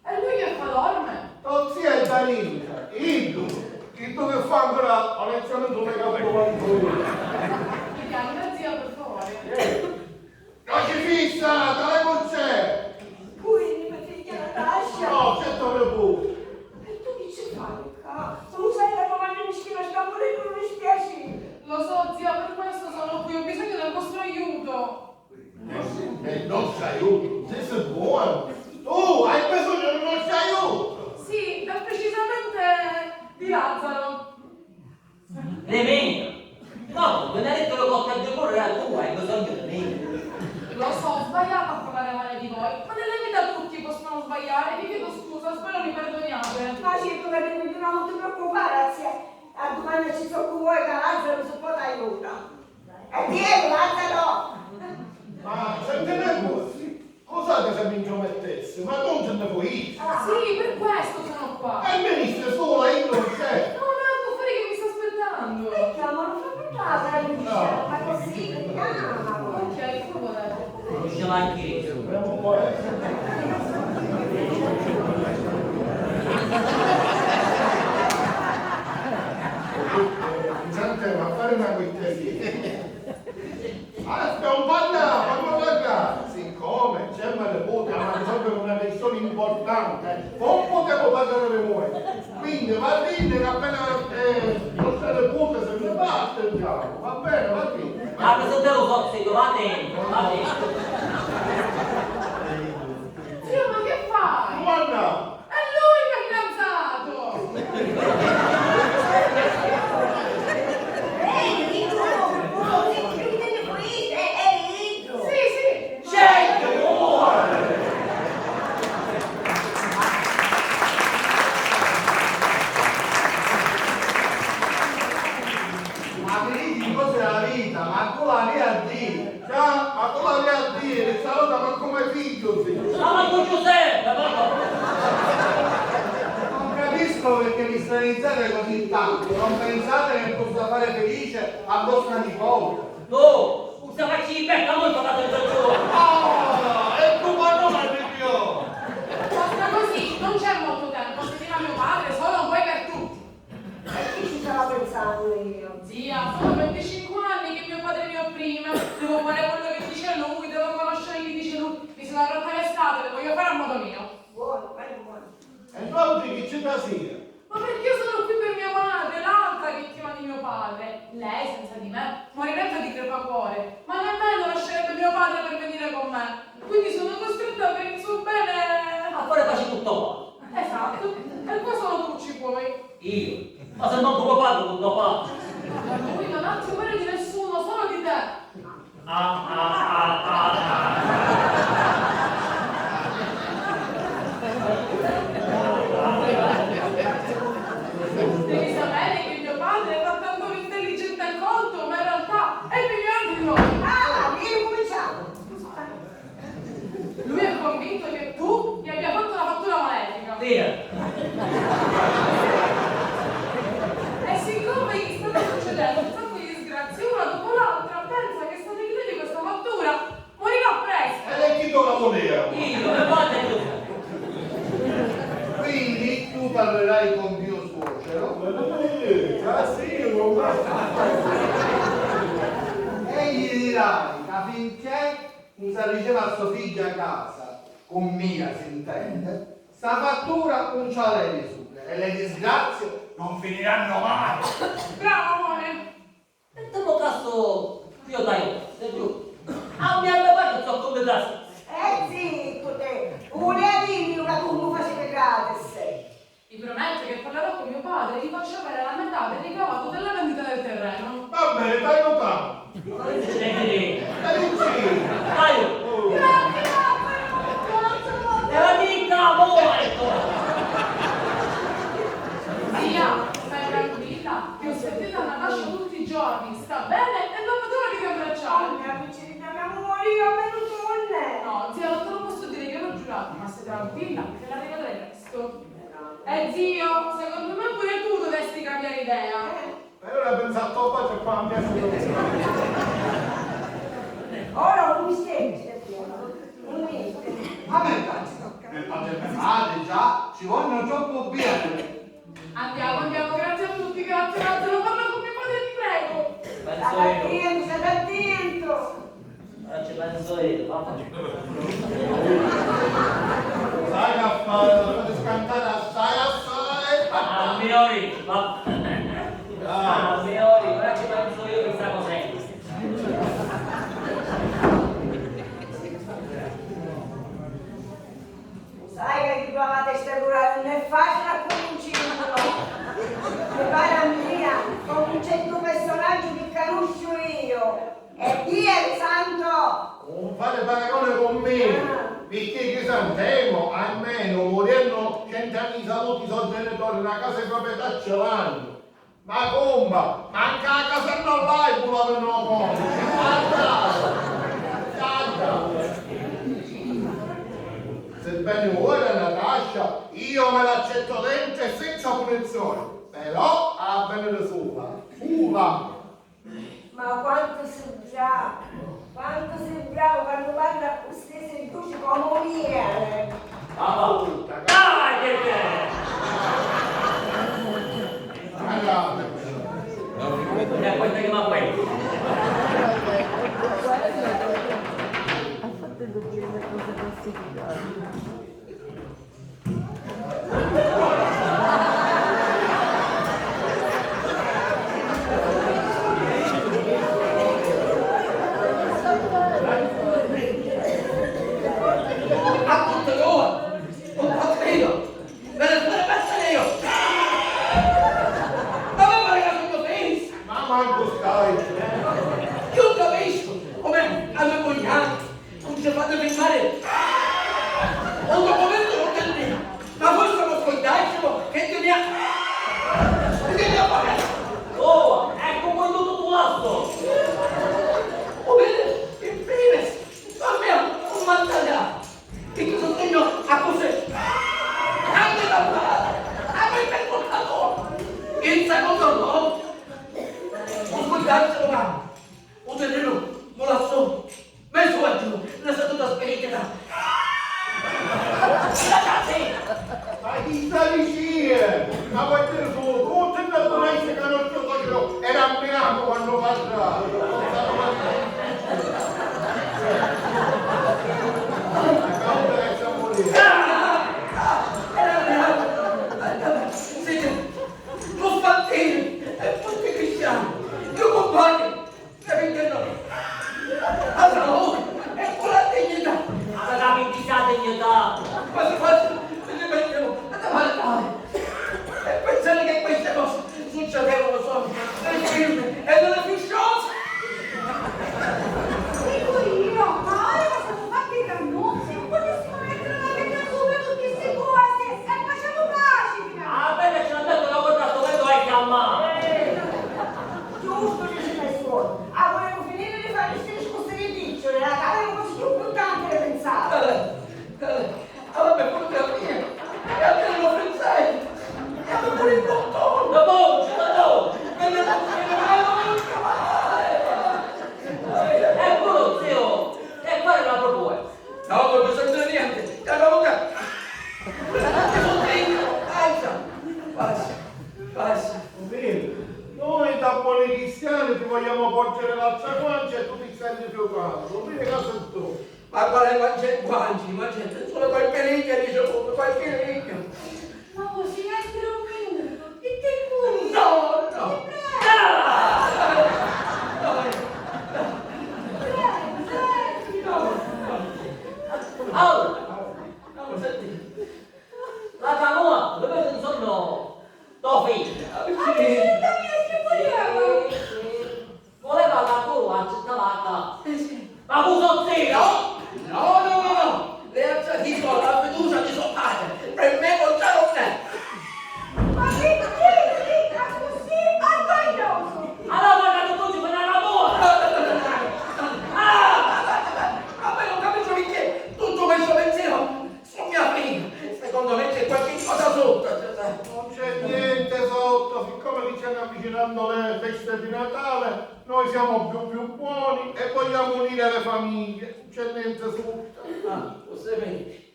E lui che fa, dorme? To zia è da dintra, iddu, iddu che fa ancora a lezione tu mi caputo quanto lui. Mi chiami la zia, per favore. Crocifissa, dai con c'è! Quindi mi figlia Natascia. No, c'è torre pure. E tu chi ci fai qua? Non sai che domani mi scrive a scampo di non mi spiaci. Lo so, zia, per questo sono qui, ho bisogno del vostro aiuto. Nel nostro aiuto? Sei buono? Tu hai bisogno del nostro aiuto? Sì, e precisamente di Lazzaro. Di me? No, benedetto lo cotto e due pure era tu, hai bisogno di me. Lo so, ho sbagliato a parlare male di voi, ma nella vita tutti possono sbagliare, vi chiedo scusa, spero mi perdoniate. Ma certo che ti perdoniamo, non ti preoccupare, zia. A domani ci sono con voi che Lazzaro si può aiutare. E tieni, Lazzaro! Ma sentite voi, scusate se mi intromettessi, ma tu non te ne vuoi? Sì, per questo sono qua. E il ministro sola, io non c'è. No, no, è un affare che mi sta aspettando. E chiamalo, fa parlare, Lucia, ma così, vediamo. Ok, per favore. Conosciamo anche io. Senti, ma fare una questione. Aspetta, non parla, non parla. Siccome c'è mia nipote, ma risolvere una questione importante, non potevo parlare di voi. Quindi va bene che appena eh, vostra nipote se ne parte, andiamo. Va bene, va bene. Ma presentare un consiglio, va bene, va bene. Zio, ma che fai? Guarda! E lui mi ha fidanzato! Ehi, Vittorio, senti che ti ne fuiste, ehi, Vittorio! Sì, sì! Senti, amore! Ma cridi in cose della vita, ma tu la via a Dio! Già, ma tu l'avi a dire, sta vota mancu me figghiu si. Ma mancu Giuseppe, ma... Non capisco perché vi stranizzate così tanto, non pensate che possa fare felice a vostra nipote? Tu, usa facci di becca, molto tanto il giorno. Ah, e tu quando mai figlio? Basta così, non c'è molto tempo, se viene mio padre, solo voi per tutti. E chi ci stava pensando io? Zia, sono venticinque anni che mio padre mi opprime. Devo fare quello che dice lui, devo conoscere chi dice lui. Mi sono rotta le scatole, voglio fare a modo mio. Buono, bello, buono. E oggi chi ci trasina? Ma perché io sono qui per mia madre, l'altra vittima di mio padre. Lei, senza di me, morirebbe di crepacuore. Ma nemmeno lascerebbe mio padre per venire con me. Quindi sono costretta per il suo bene a fare pace con tua madre. Esatto, e qua sono tu ci vuoi. Io? Ma se manco papà non lo fa. Ma lui non ha timore di nessuno, solo di te. Ah, ah, ah, ah, ah. Devi sapere che mio padre fa tanto l'intelligente e colto, ma in realtà è il migliore di noi. Ah, vieni, cominciamo. Lui è convinto che tu gli abbia fatto una fattura malefica. Sì. E siccome gli sta succedendo un sacco di disgrazie, una dopo l'altra, pensa che se ne crede questa fattura morirà presto. E lei chi dove la voleva? Io, e guarda io. Quindi tu parlerai con mio suocero. Eh, ah, sì, non... E gli dirai che finché non si riceve a sua figlia a casa, con mia si intende, sta fattura non c'ha le misure e le disgrazie non finiranno mai. Bravo, amore! E te mo caso io dai, sei giù. A mia me pare che so come dasi. Eh, zitto te! Vulia dirmi che tu mi facevi gratis. Vi prometto che parlerò con mio padre e gli faccio avere la metà del ricavato della vendita del terreno. Va bene, t'aiutiamo. Senti, dai. Dai. Grazie, grazie, grazie. E la dica, mo, ecco. Zia, stai tranquilla, che ho sentito a Natascia tutti i giorni, sta bene e non vedo l'ora di riabbracciarla. Oh, mia piccinina, mia amore, io almeno torne. No, zia, non te lo posso dire, che l'ho giurato, ma stai tranquilla, che la rivedrai presto. E zio, secondo me pure tu dovresti cambiare idea. Eh. E ora pensa a tua pace e fa a mia. Ora un mistero, stai buono. Ci vonnu troppu beni. Andiamo, andiamo, grazie a tutti, grazie, grazie, non parla con mio padre, ti prego. Penso io. Stai attento, stai attento. Ora ci penso io, papà. Sai che affare, lo fate scantare assai, assai. Ah, migliori, va. Ah, migliori, ora ci penso io che sta cos'è. Sai ca chi pruavati a stregurari nun è facili a cunvinciri, no? Mi pari a mia, comu un certu personaggiu chi canusciu io, e Dio è santo! Nun fari paragoni cu mia, ah, pirchì chi santemu, almenu, muriennu, cent'anni di saluti, i so genitori, na casa di proprietà ci l'hannu. Ma cumba, mancu a casa non l'hai, puru avennula cosa. Guarda! Guarda! Se veni ora Natascia, io me l'accetto dentro e senza punizioni. Però ha a venire sola. Sola! Ma quantu si bravu! Quantu si bravu, quannu parri accussì si duci comu mieli! Mamma! Dai, che te! E poi te che m'appenti! Ha fatto due cose classificate. A tutti due! Un patrino! Me ne sto passando io! Ma mi pare che sono felice! Ma manco stai! Io capisco come a mio cugnato non ci fate firmare un documento con te, ma forse non scordarsi che ti mi ha, che ti mi ha pagato. Oh, ecco quello tu lasso. O vedi, infine, per me un vantaggio. Che cosa sogno a cos'è? Anche da fare, a voi per portato. In secondo luogo, non scordarsi domani. O terrenu, mo lassò, mesu a giù, la seduta spirita. Ragazzi! Ma chi sta dicì? Ma vuoi dire solo tu, ti perdonaste che nostro socio era a Milano quando parla? Era a Milano! Senti, non fa bene, è forte cristiano, io compagno. Capite? No. Allora, oh, e con la dignità. Ma capite la dignità? Quasi quasi mi rimettevo a domandare e pensare che queste cose succedevano solo nei film e nelle fiction. Dico io, ma ora che siamo fatti granduzzi, non potessimo mettere una vita su per tutti sti cose e facciamo pace, finalmente. Ah, beh, ci hanno detto la guarda, sto vento è calma. Giustu, dici me suocru. Ah, vulevu finiri di fari sti discussi di picciuli, la ca era quasi chiù purtanti di pinsari. Eh, eh, allora me porti a mia, e a te non pensai, e a me pure il bottone. La voce, la voce. Me ne posso dire, ma non mi chiamare. E pure zio, e fare la proposta. No, non mi sento niente, ti hanno avuto. Ti sono dentro, alza, passa, passa. Ovvero, noi da buoni cristiani ti vogliamo porgere l'altra guancia e tu ti senti più calmo. Ovvero, cosa tu? Ma quale guancia e guanci? Ma c'è solo qualche riga, dice uno, qualche riga. Ma così, altri un minuto, e te curi? No, no. Ti prego. Prego, prego. Allora, no, senti. La canoa, dove sono? Tofi! Ah, sì, sì, sì, sì, sì. Voleva la tua accettata. Eh, sì. Ma tu so zio? No, no, no, no, no. Lei ha tradito la fiducia di suo padre. Per me non c'è un ne. Ma che dici? Così orgoglioso. Allora, guarda, tu ci fai la tua. Ah! Ma poi non capisco perché tutto questo pensiero su mia figlia, secondo me c'è qualche cosa sotto, Giuseppe. Non c'è niente sotto, siccome che ci stanno avvicinando le feste di Natale, noi siamo più, più buoni e vogliamo unire le famiglie. Non c'è niente sotto. Ah, lo sapete.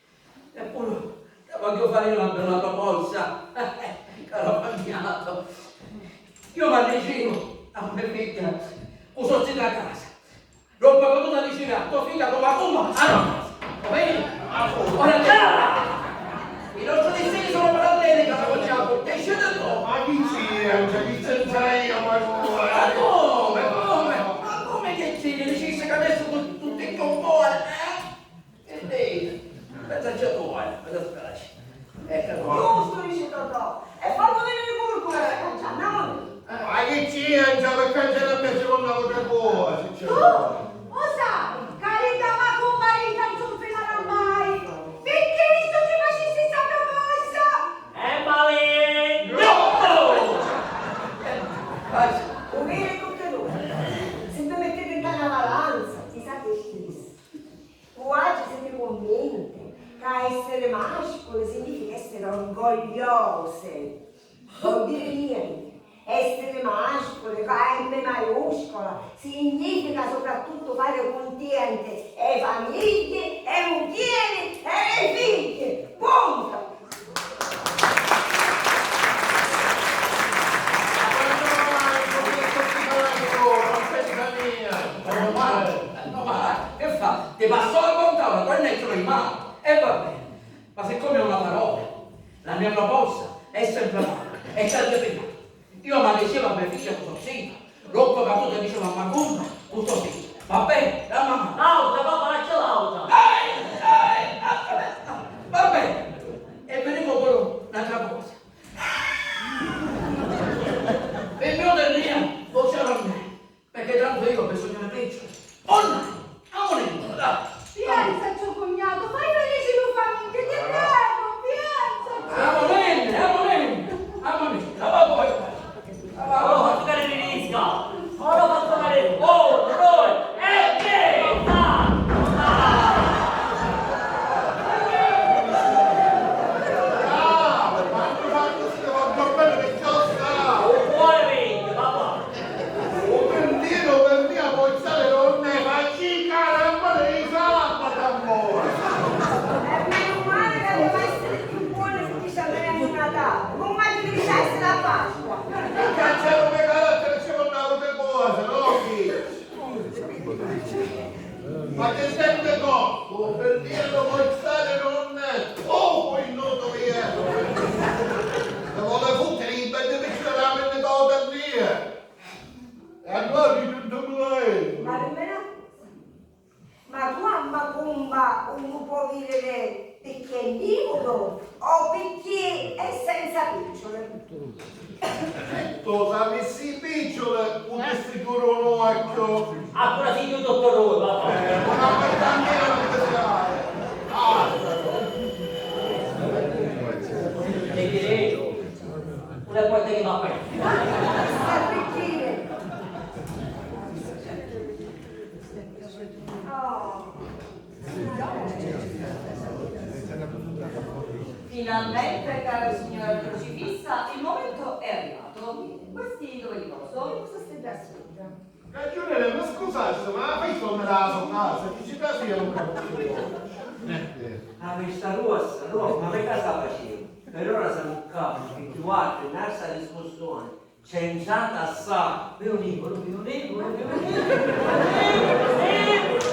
Eppure, Vogghiu fari una bella proposta, caru Pagnutu. Iu manniciu a me figghia cu so zita a casa. Rocca Patuta dici a to figghia cu macumba a no casa. Va beni? Ora te... I nostri distini sono paralleli, caru Pagnutu. Decidi tu. Ma chi c'è? Chi c'entra io, ma... Ma come? Come? Ma come che c'è? Dici che adesso tu, tutti con voi, eh? E lei, pensaci a tua, pensaci. Ecco. Giustu, dici Totò. E fallu veniri puru cu la scancia, andamu. Ma chi c'entra, pi canciari a me ci vonnu autri dui, si c'è. Tu, u sai, ca li dda macumba li nta zunfilanu mai. Picchì istu ci facissi sta proposta? E malignu! U viri tutti dui. Si vi mittiti nta na valanza, chi sapiti. Vuatri siti cunvinti ca essiri masculi significa essiri orgogliosi? Vuol dire niente. Essiri masculi cu la M maiuscola significa soprattutto fari cuntienti e famigghie, e mugghieri e figghi. Punto! Meno male, meno male, che fa? Ti passò la bontà, la tua netta di mano. E va bene. Ma siccome è una parola, la mia proposta è sempre valida e serve per tutti. Io mi diceva a mia figlia cosa ho sentito. Rocco Catuta diceva a Macumba, tutto sì. Va bene, la mamma. L'autra, papà, lascia l'autra. Ehi, ehi, aspetta. Va bene. E vi dico pure un'altra cosa. Benvenuto in mia, voce a me. Perché tanto io ho bisogno di peggio. Onna, amore, dai. Pienzaci, cugnato, fai felici lu famigghia, ti prego, pienzaci. Amore, amore, amore, la va poi. Ora fazzu cadiri risca! Ora fazzu cadiri! Oh, due, e mezza! Ah! Quantu, quantu si vota bene che già sta! Un cuore vecchio, papà! U pirlinu per mia poi stare donne, ma chi caramba devi fare a Patambora? E meno male che devo essere più buono se ti sapere a Natale. Non immagini che sia essere a Pasqua. Cacciare un carattere secondo la tua cosa, no? Chi? Ma che sente tu? U pirlinu poi stare donne, oh, poi noto via. Te vuole fottere i belli piccioli a me nipote via. E allora di tutto muore. Ma nemmeno... Ma tu a Macumba uno può vivere perché è libero o perché è senza picciole? Tu sapissi picciole, putessi pure un occhio. Allora sì, io dottore, papà. Eh, una qualità mia non ti sai. Ah. Che direi? Una qualità che va bene. Sta per dire. Finalmente, cara signora Crocifissa, il momento è arrivato. Questi dove li poso? Questa stella assurda. Ragiuneri, mi scusassi, ma la festa non era la so casa, chi ci trasìa un capuzzullo? La festa russa, russa, ma che casa facevo? Per ora siamo qua, tutti quattro, in alza discussione. C'entrate assai, vi univo, vi univo, vi univo, vi univo, vi univo.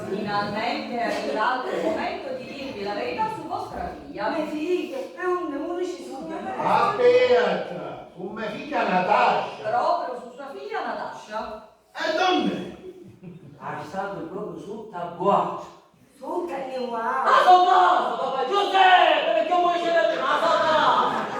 Finalmente è arrivato il momento di dirvi la verità su vostra figlia. Mia figlia? E unni, unni ci sono? Aspetta, su me figghia Natascia. Proprio su sua figlia Natascia. E donn'è? Ha statu proprio sutta a guardia. Sutta a guardia? A so casa, papà Giuseppe, perché vuoi dire a so casa?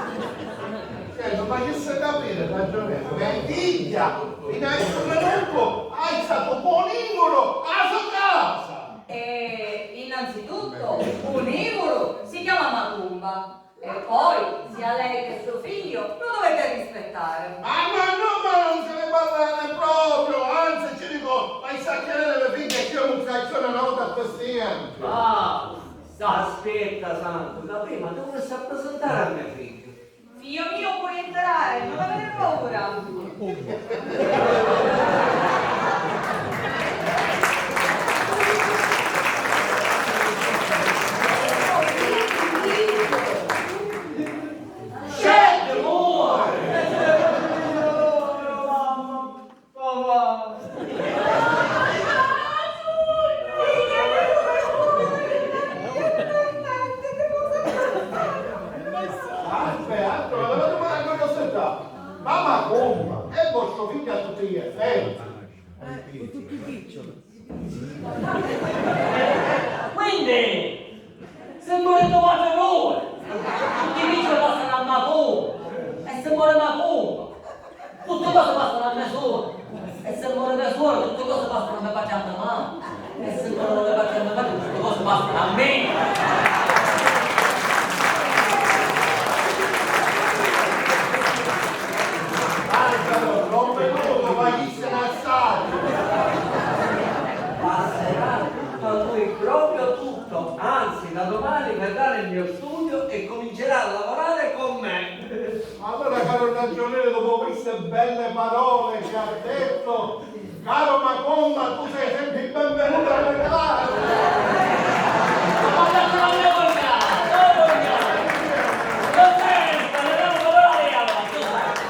Cioè, non facesse capire, ragionevole, che figlia, in alcun modo, ha statu ponivolo a so casa. E innanzitutto, ponivolo si chiama Macumba. E poi, sia lei che suo figlio, lo dovete rispettare. Ma no, no, ma non se ne parla proprio, anzi, ci dico, ma sta chiedere le figlie che io non faccio una nota così. Ah, aspetta, Santo, che prima tu vuoi presentare a mio figlio. Figlio mio, puoi entrare, non avere paura. Beh, allora, ma tu mi racconti sta già. Mamma, come? È vostro figlio a tutti gli effetti. Quindi, si muri to matri, tutti i fici passanu a macumba, e si muri macumba, tutti cosi passanu a mesura, e si muri mesura, tutti cosi passanu a me patri e a me mami, e si muri me patri e a me mami, tutti cosi passanu a mia. Angelo, non venuto, ma chi se ne sa? Passerà tutto a lui, proprio tutto. Anzi, da domani verrà nel mio studio e comincerà a lavorare con me. Allora, caro ragioniere, dopo queste belle parole che ha detto, caro Macomba, tu sei sempre il benvenuto alla casa. Ma guardate la mia volgata, la mia volgata. Lo senti, la mia volgata, lo senti.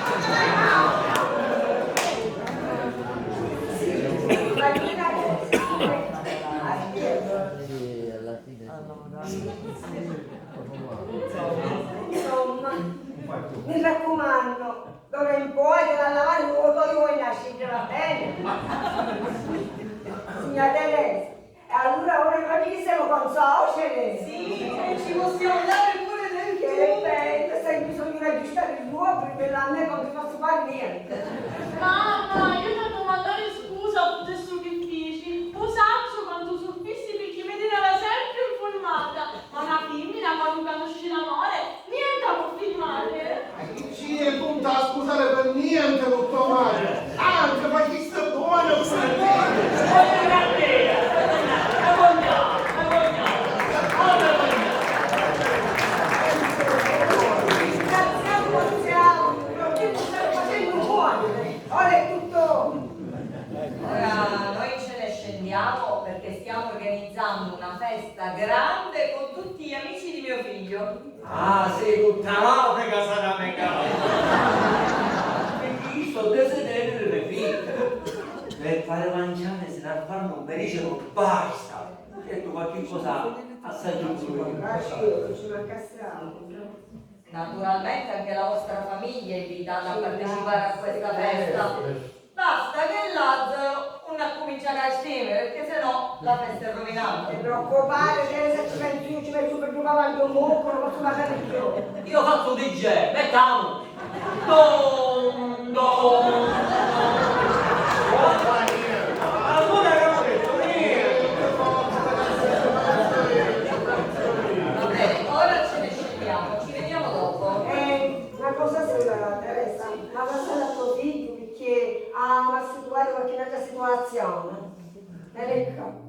Insomma, mi raccomando, d'ora in poi ti va a lavare lu voto, io voglio nascere, va bene? Signora Teresa, e allora ora noi ci siamo consocere? Sì, e ci possiamo dare pure del tu. Che bello, sai, bisogna aggiustare il luogo per la me, come posso fare niente. Mamma, io ti devo mandare scusa per tutto ciò che fici. Lo saccio quanto soffrissi perché mi teneva sempre informata. Ma una femmina quando conosce l'amore, niente può fermarla. Sì, e tu non ti ha scusare per niente con tua madre. Anzi, ma chi sta buono con te? Voglio una bella, voglio una bella, voglio una bella. Ringraziamo, ringraziamo, perché tu stai facendo buono. Ora è tutto. Ora noi ce ne scendiamo perché stiamo organizzando una festa grande con tutti gli amici di mio figlio. Ah, sì, tutta l'Africa sarà me casa. Perché io sto desiderio di me figlio. Per fare mangiare se ne fanno un pericolo, basta. Ho detto qualche cosa assai più. Ci mancasse altro. Naturalmente anche la vostra famiglia è invitata a partecipare a questa festa. Basta che Lazzaro non accomincia a scemere, perché sennò la festa è rovinata. Non ti preoccupare, Teresa, ci penso io, ci metto per due cavalli un mucco, non posso parlare più. Io faccio un D J, mettiamo. Dum, dum. Allora, capito, niente. Va bene, ora ce ne scendiamo, ci vediamo dopo. Eh, una cosa sola, Teresa, ma lasciala a tuo figlio perché ha, ha situato qualche altra situazione. Ecco.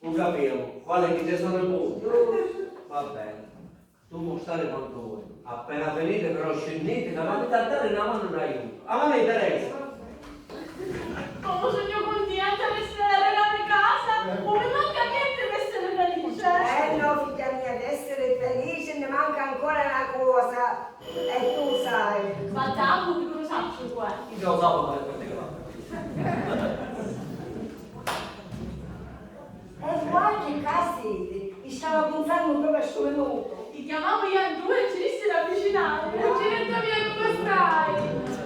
Ho capito, quale che te sono buono. Va bene. Tu puoi stare quanto vuoi. Appena finite, però, scendete, che avete da dare una mano d'aiuto. Avanti, Teresa! Come sugnu cuntenta d'essere arrivata a casa! Non mi manca niente per essere felice! Eh no, figghia mia, d'essere felice ne manca ancora una cosa, e tu sai. Ma tanto tu lo sai, qua. Io lo so come è. E guardi ca siti, ti stava pinsannu proprio a stu minutu. Ti chiamavo io a due e ci dissi d'avvicinare. Cuginetta mia, come stai?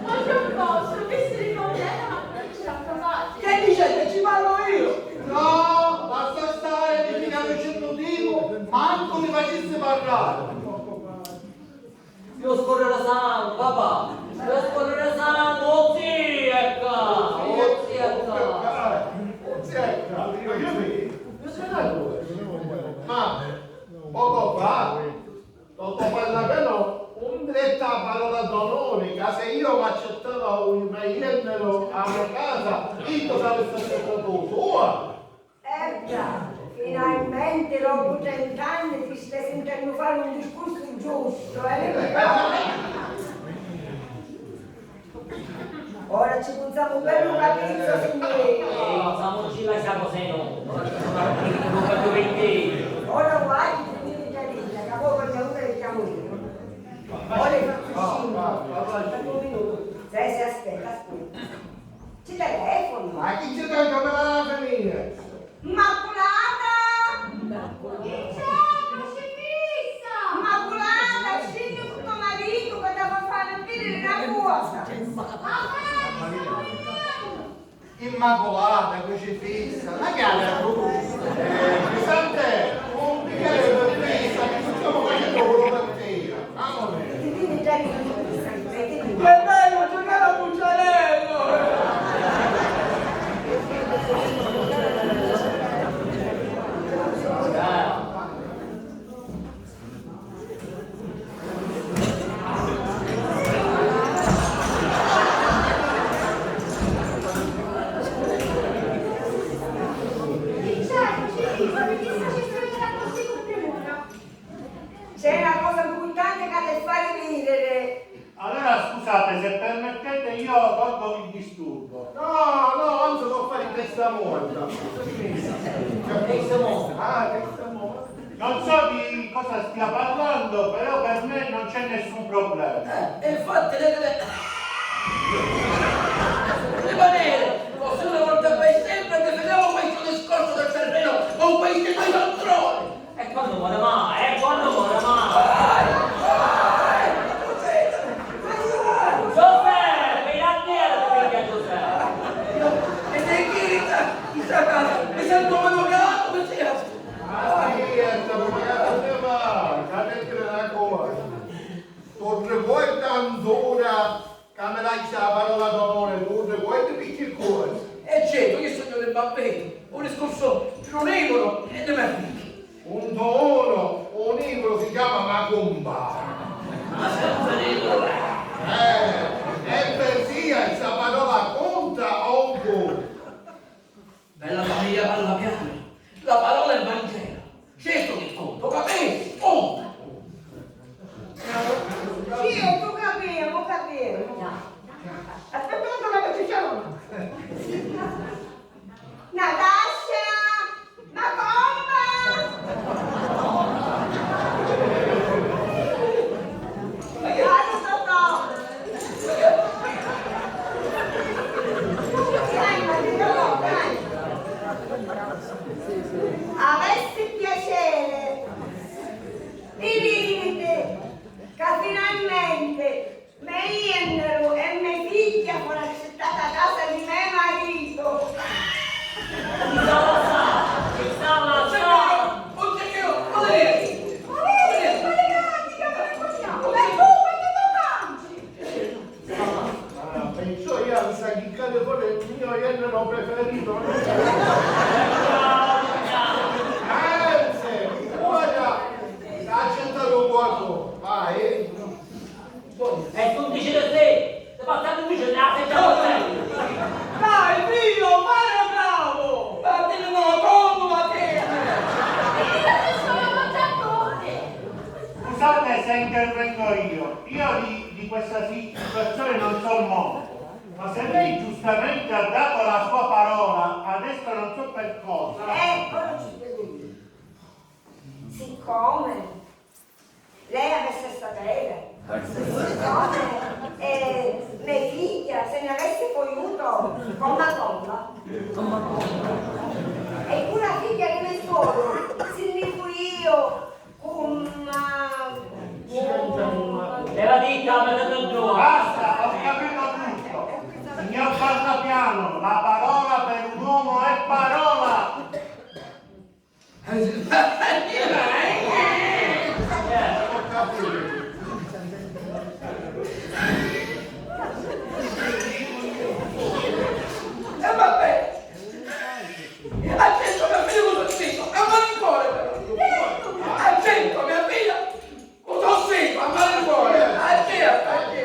Oggi ho posto, che si ricorda, ma non ci ha provato. Che dicete? Ci parlo io! No, lassa stare, mi ti capisci il motivo, manco mi facessi parlare. Io scorrere sangue, papà! Io scorrere sangue, oh zia è qua! Oh zia è qua! Oh zia è qua! Ma che vedi? Ma poco fa, dopo parlare no, un detto a parola d'onore, che se io mi accettavo un me jenero a me casa, io sarei stato accettato tua! Erca, finalmente dopo trent'anni ti stai sentendo fare un discorso giusto, eh? Ora ci punziamo un bellu capizzo, signori. Eh, ma facciamoci la cosa, no? Ora ci sono altri che non voglio vedere. Ora guai, finite già dita, che poi qualche uno le chiamo io. Ora faccio cinque. Aspetta un minuto. Sì, sì, aspetta, aspetta. Ci telefono. Ma chi c'è tanto per la famiglia? Immaculata! Chi c'è, Crocifissa? Immaculata, scendi cu to maritu, Immaculata, Crocifissa, ma chi è la croce? Eh, Sant'è, un bicchiere di birra, che ci stiamo facendo quello per te. Amore. Che bello giocare a Pucciarello! C'è una cosa importante che ha da fare vedere. Allora scusate, se permettete io tolgo il disturbo. No, no, anzi, lo fai questa volta. Questa volta. Ah, questa volta. Non so di cosa stia parlando, però per me non c'è nessun problema. Eh, e infatti lei deve rimanere, così una volta per sempre definiamo questo discorso del terreno con questi due cialtroni. E quando muore mai? E quando muore mai? Giuseppe, mi dà nero, ti piglia Giuseppe. E te chiri sta casa, mi sento meno grato, mi sia. Ma chi è sta mugliata? Te va, sapete una cosa. Tu ricordi ancora che mi lascia la parola d'onore, tu ricordi picchi cosa? E certo, io sogno del bambino, un discorso non evolo e ne me figlio. Un dono, un libro si chiama Macumba. Eh, e per via, sta parola conta o conta? Bella famiglia, parla piano. La parola è Vangelo. Certo che conta, capito? Conta. Sì, tu capì, ho capito. Aspetta un attimo che ci sono. Natascia! Macumba! Dai, Totò! Dai, Totò, dai! Avessi piacere di dirti che finalmente me jenneru e me figghia foru accittati a casa di me marito. Chi stava là? Chi stava là? Signora, oddio, ma lei... Ma vedi, ma le grandi che non conosciamo, ma tu, ma tu cangi. Ah, perciò io mi sa chi cade fuori il mio jenneru preferito, non è? Anzi, guarda, ha accettato un poco, vai. E tu dici di sì, ti passate un dice, ah, sei già... Dai, figlio, fare bravo! Ma te ne no, come, ma te? Scusate se intervengo io. Io di, di questa si-, situazione non so molto, ma se lei giustamente ha dato la sua parola, adesso non so per cosa. Ecco, non ci credo. Siccome lei avesse sapere, siccome, eh, me figghia se ne avesse foiuto con Madonna, e cu la figghia di me suoru si nni fuiu cu ma... Era ditta, ma te due. Basta, ho capito tutto. Signor Parlapiano, la parola per un uomo è parola. E vabbè, ha detto mio figlio così zitto, a malincuore però. Ha detto mio figlio così zitto, a malincuore. A chi, a chi?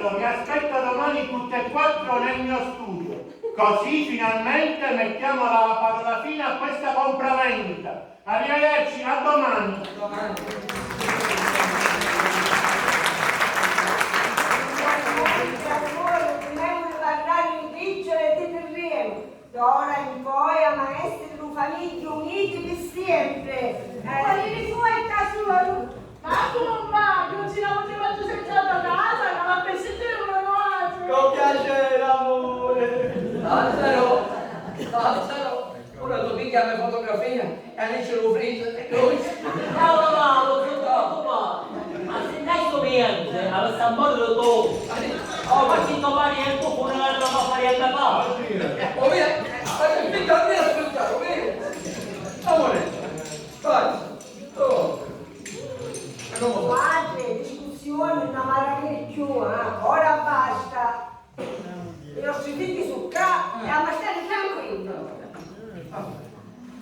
Vi aspetto domani tutte e quattro nel mio studio, così finalmente mettiamo la parola fine a questa compravendita. Arrivederci, a domani. Prima di parlare di piccioli e di terreni, d'ora in poi amo a essiri dui famigghia uniti pi siempri. Eh. Quali fu e casuru? Ma comu mai? Nun si la puteva giù senza la to casa, ma per sentire uno nuovo. Con piacere, amore. Lazzaro, Lazzaro, ora tu piglia la fotografia e dici lu friso di lui. Ma no, no, lo so troppo, ma, ma se dai sto cliente, avesse a morire tu. Oh, ma chi to pariente, pure la tua pariente fa. Oh, via, ma che figlio mio, scusa, via. Amore, vai. Oh. Ma come fa? Guarda, discussioni non ne avrà più, eh. Ora basta. I nostri figli su ccà e amo a stari tranquilli.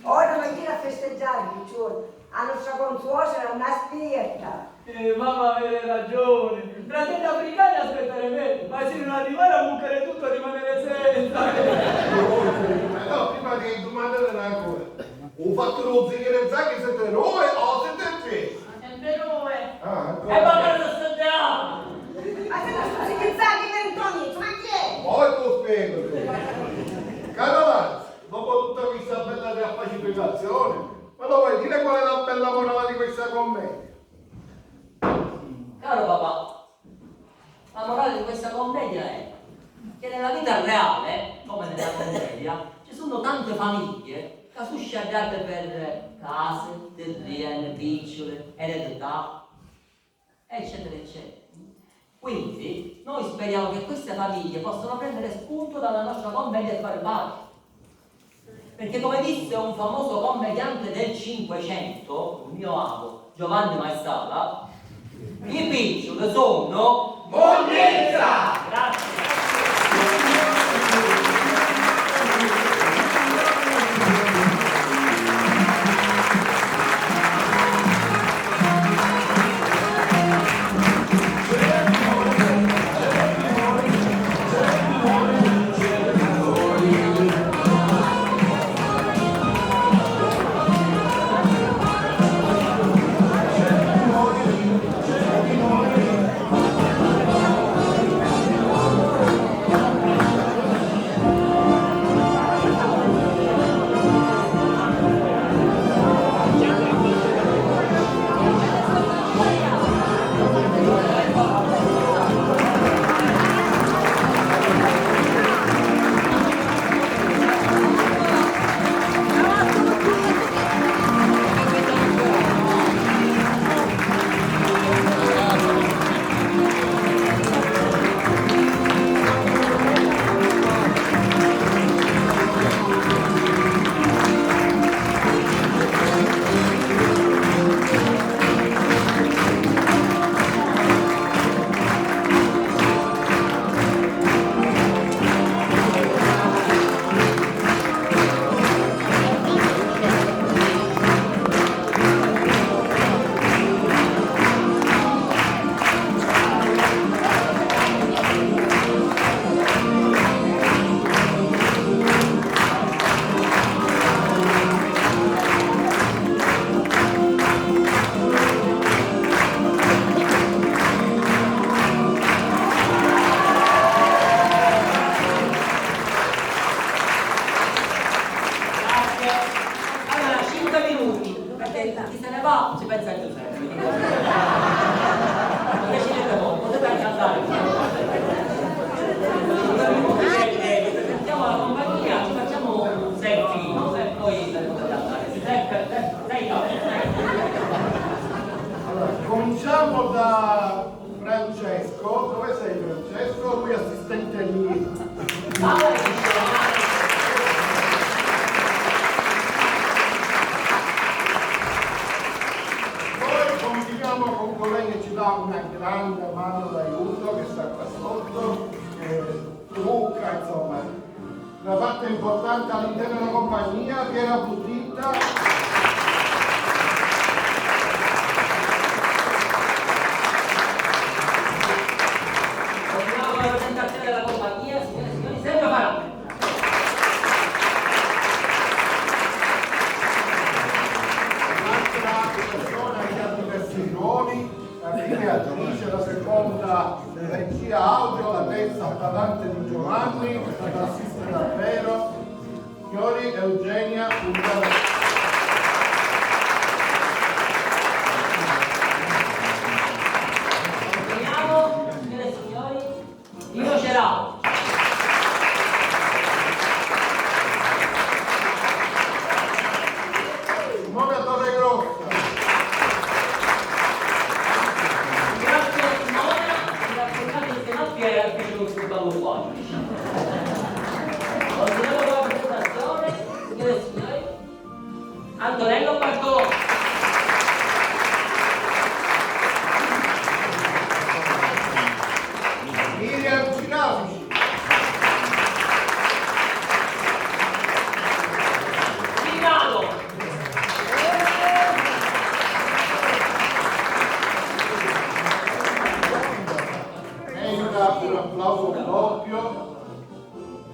Ora amo a iri a festeggiari, piccioni. A nostra consuocera non aspetta. Eh, mamma avere ragione. Fratelli africani aspettare me, ma si non arrivare a muccare tutto, rimanere senza. Ma no, prima di domandare una cosa. U fattu di u zicchirizzacchi site dui o site tri? Sempre due. Ah, ancora. E va bene, sto già. Ma se non sto zicchirizzacchi per Antonio, ma chi è? Poi tu spiego tu. Caro Laz, dopo tutta questa bella riappacificazione, ma lo vuoi dire qual è la bella morale di questa commedia? Caro papà, la morale di questa commedia è che nella vita reale, come nella commedia, ci sono tante famiglie che sono sciaddate per case, terreni, piccioli, eredità, eccetera, eccetera. Quindi noi speriamo che queste famiglie possano prendere spunto dalla nostra commedia e fare pace. Perché come disse un famoso commediante del Cinquecento, un mio avo, Giovanni Maesala, i picciuli sunnu munnizza! Grazie. Grazie. Allora, cinque minuti, perché chi se ne va ci pensa Giuseppe. Piacere per voi, potete anche andare. Cinque minuti, eh, eh, presentiamo la compagnia, ci facciamo un selfie e poi potete andare. Giuseppe, eh, sei no. Allora, cominciamo da Francesco, dove sei Francesco? Lui è assistente mio. Poi continuiamo con colei che ci dà una grande mano d'aiuto, che sta qua sotto, che trucca, insomma, una parte importante all'interno della compagnia, Piera Buttitta. Agisce la seconda regia audio, la terza sta Dante Di Giovanni, ad assistere davvero Fiori Eugenia Uliano. Continuiamo, signore e signori. Dino Cerau. Simona Torregrossa. Grazie Simona, mi raccomando che non ti hai anche giusto da un po'. Continuiamo con la presentazione, signore e signori. Antonello Bardoni. Miriam Cinavici. Milano. Merita un applauso doppio.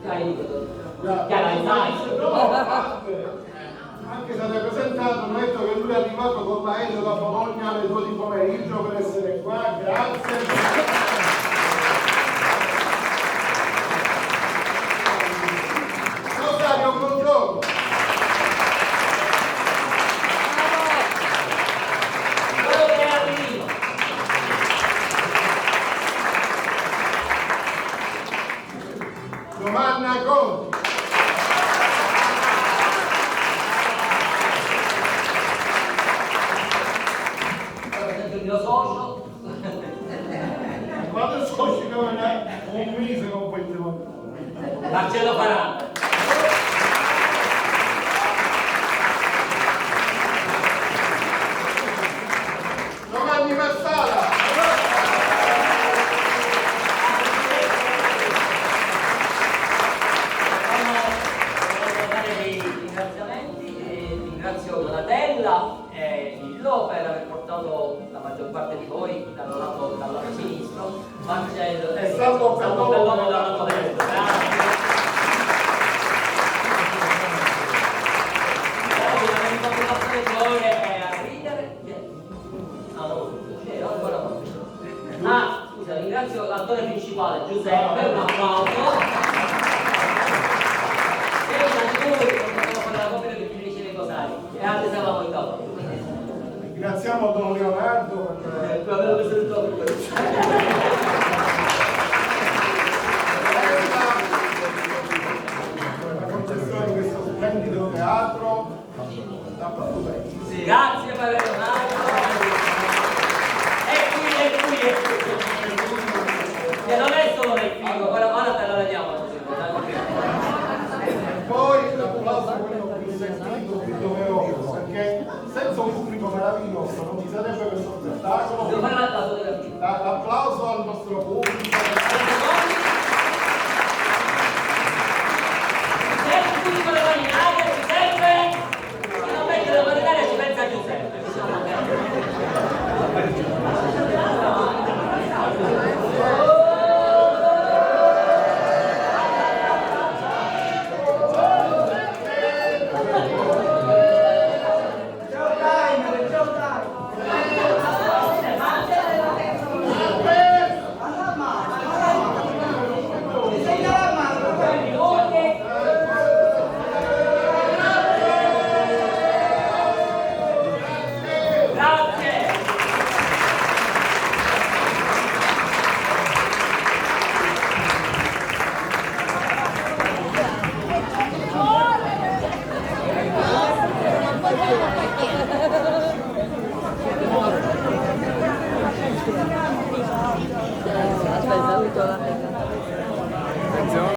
Dai, dai, dai. No, anche se l'hai presentato, non è detto che lui è arrivato con l'aereo da Bologna alle due di pomeriggio per essere qua. Grazie. Rosario, buongiorno. Giovanna Conti. Allora, sento il mio socio. Quando soci che non è un mese non puoi interrompere. Marcello Farà. Giovanni Marsala. Voglio fare dei ringraziamenti e ringrazio Donatella e Lillo per aver portato la maggior parte di voi dal lato, dal lato sinistro. Marcello e Salvo Bellone dal lato destro. Grazie. Poi avete fatto passare gioia e a ridere. Ah, no, c'era ancora. Ah, scusa, ringrazio l'attore principale Giuseppe, un applauso. Senza di lui non potevo fare la copia di Felice dei Cosari. E altri stavamo in tavola. Ringraziamo Don Leonardo per eh, per aver presentato questo. Per la concessione di questo splendido teatro. Grazie per aver donato. E qui, e qui, e qui. Che non è solo nel film, ora, ora te la vediamo. E poi l'applauso, quello più sentito, più doveroso, perché senza un pubblico meraviglioso non ci sarebbe questo spettacolo. Devo fare la, la fotografia. La- l'applauso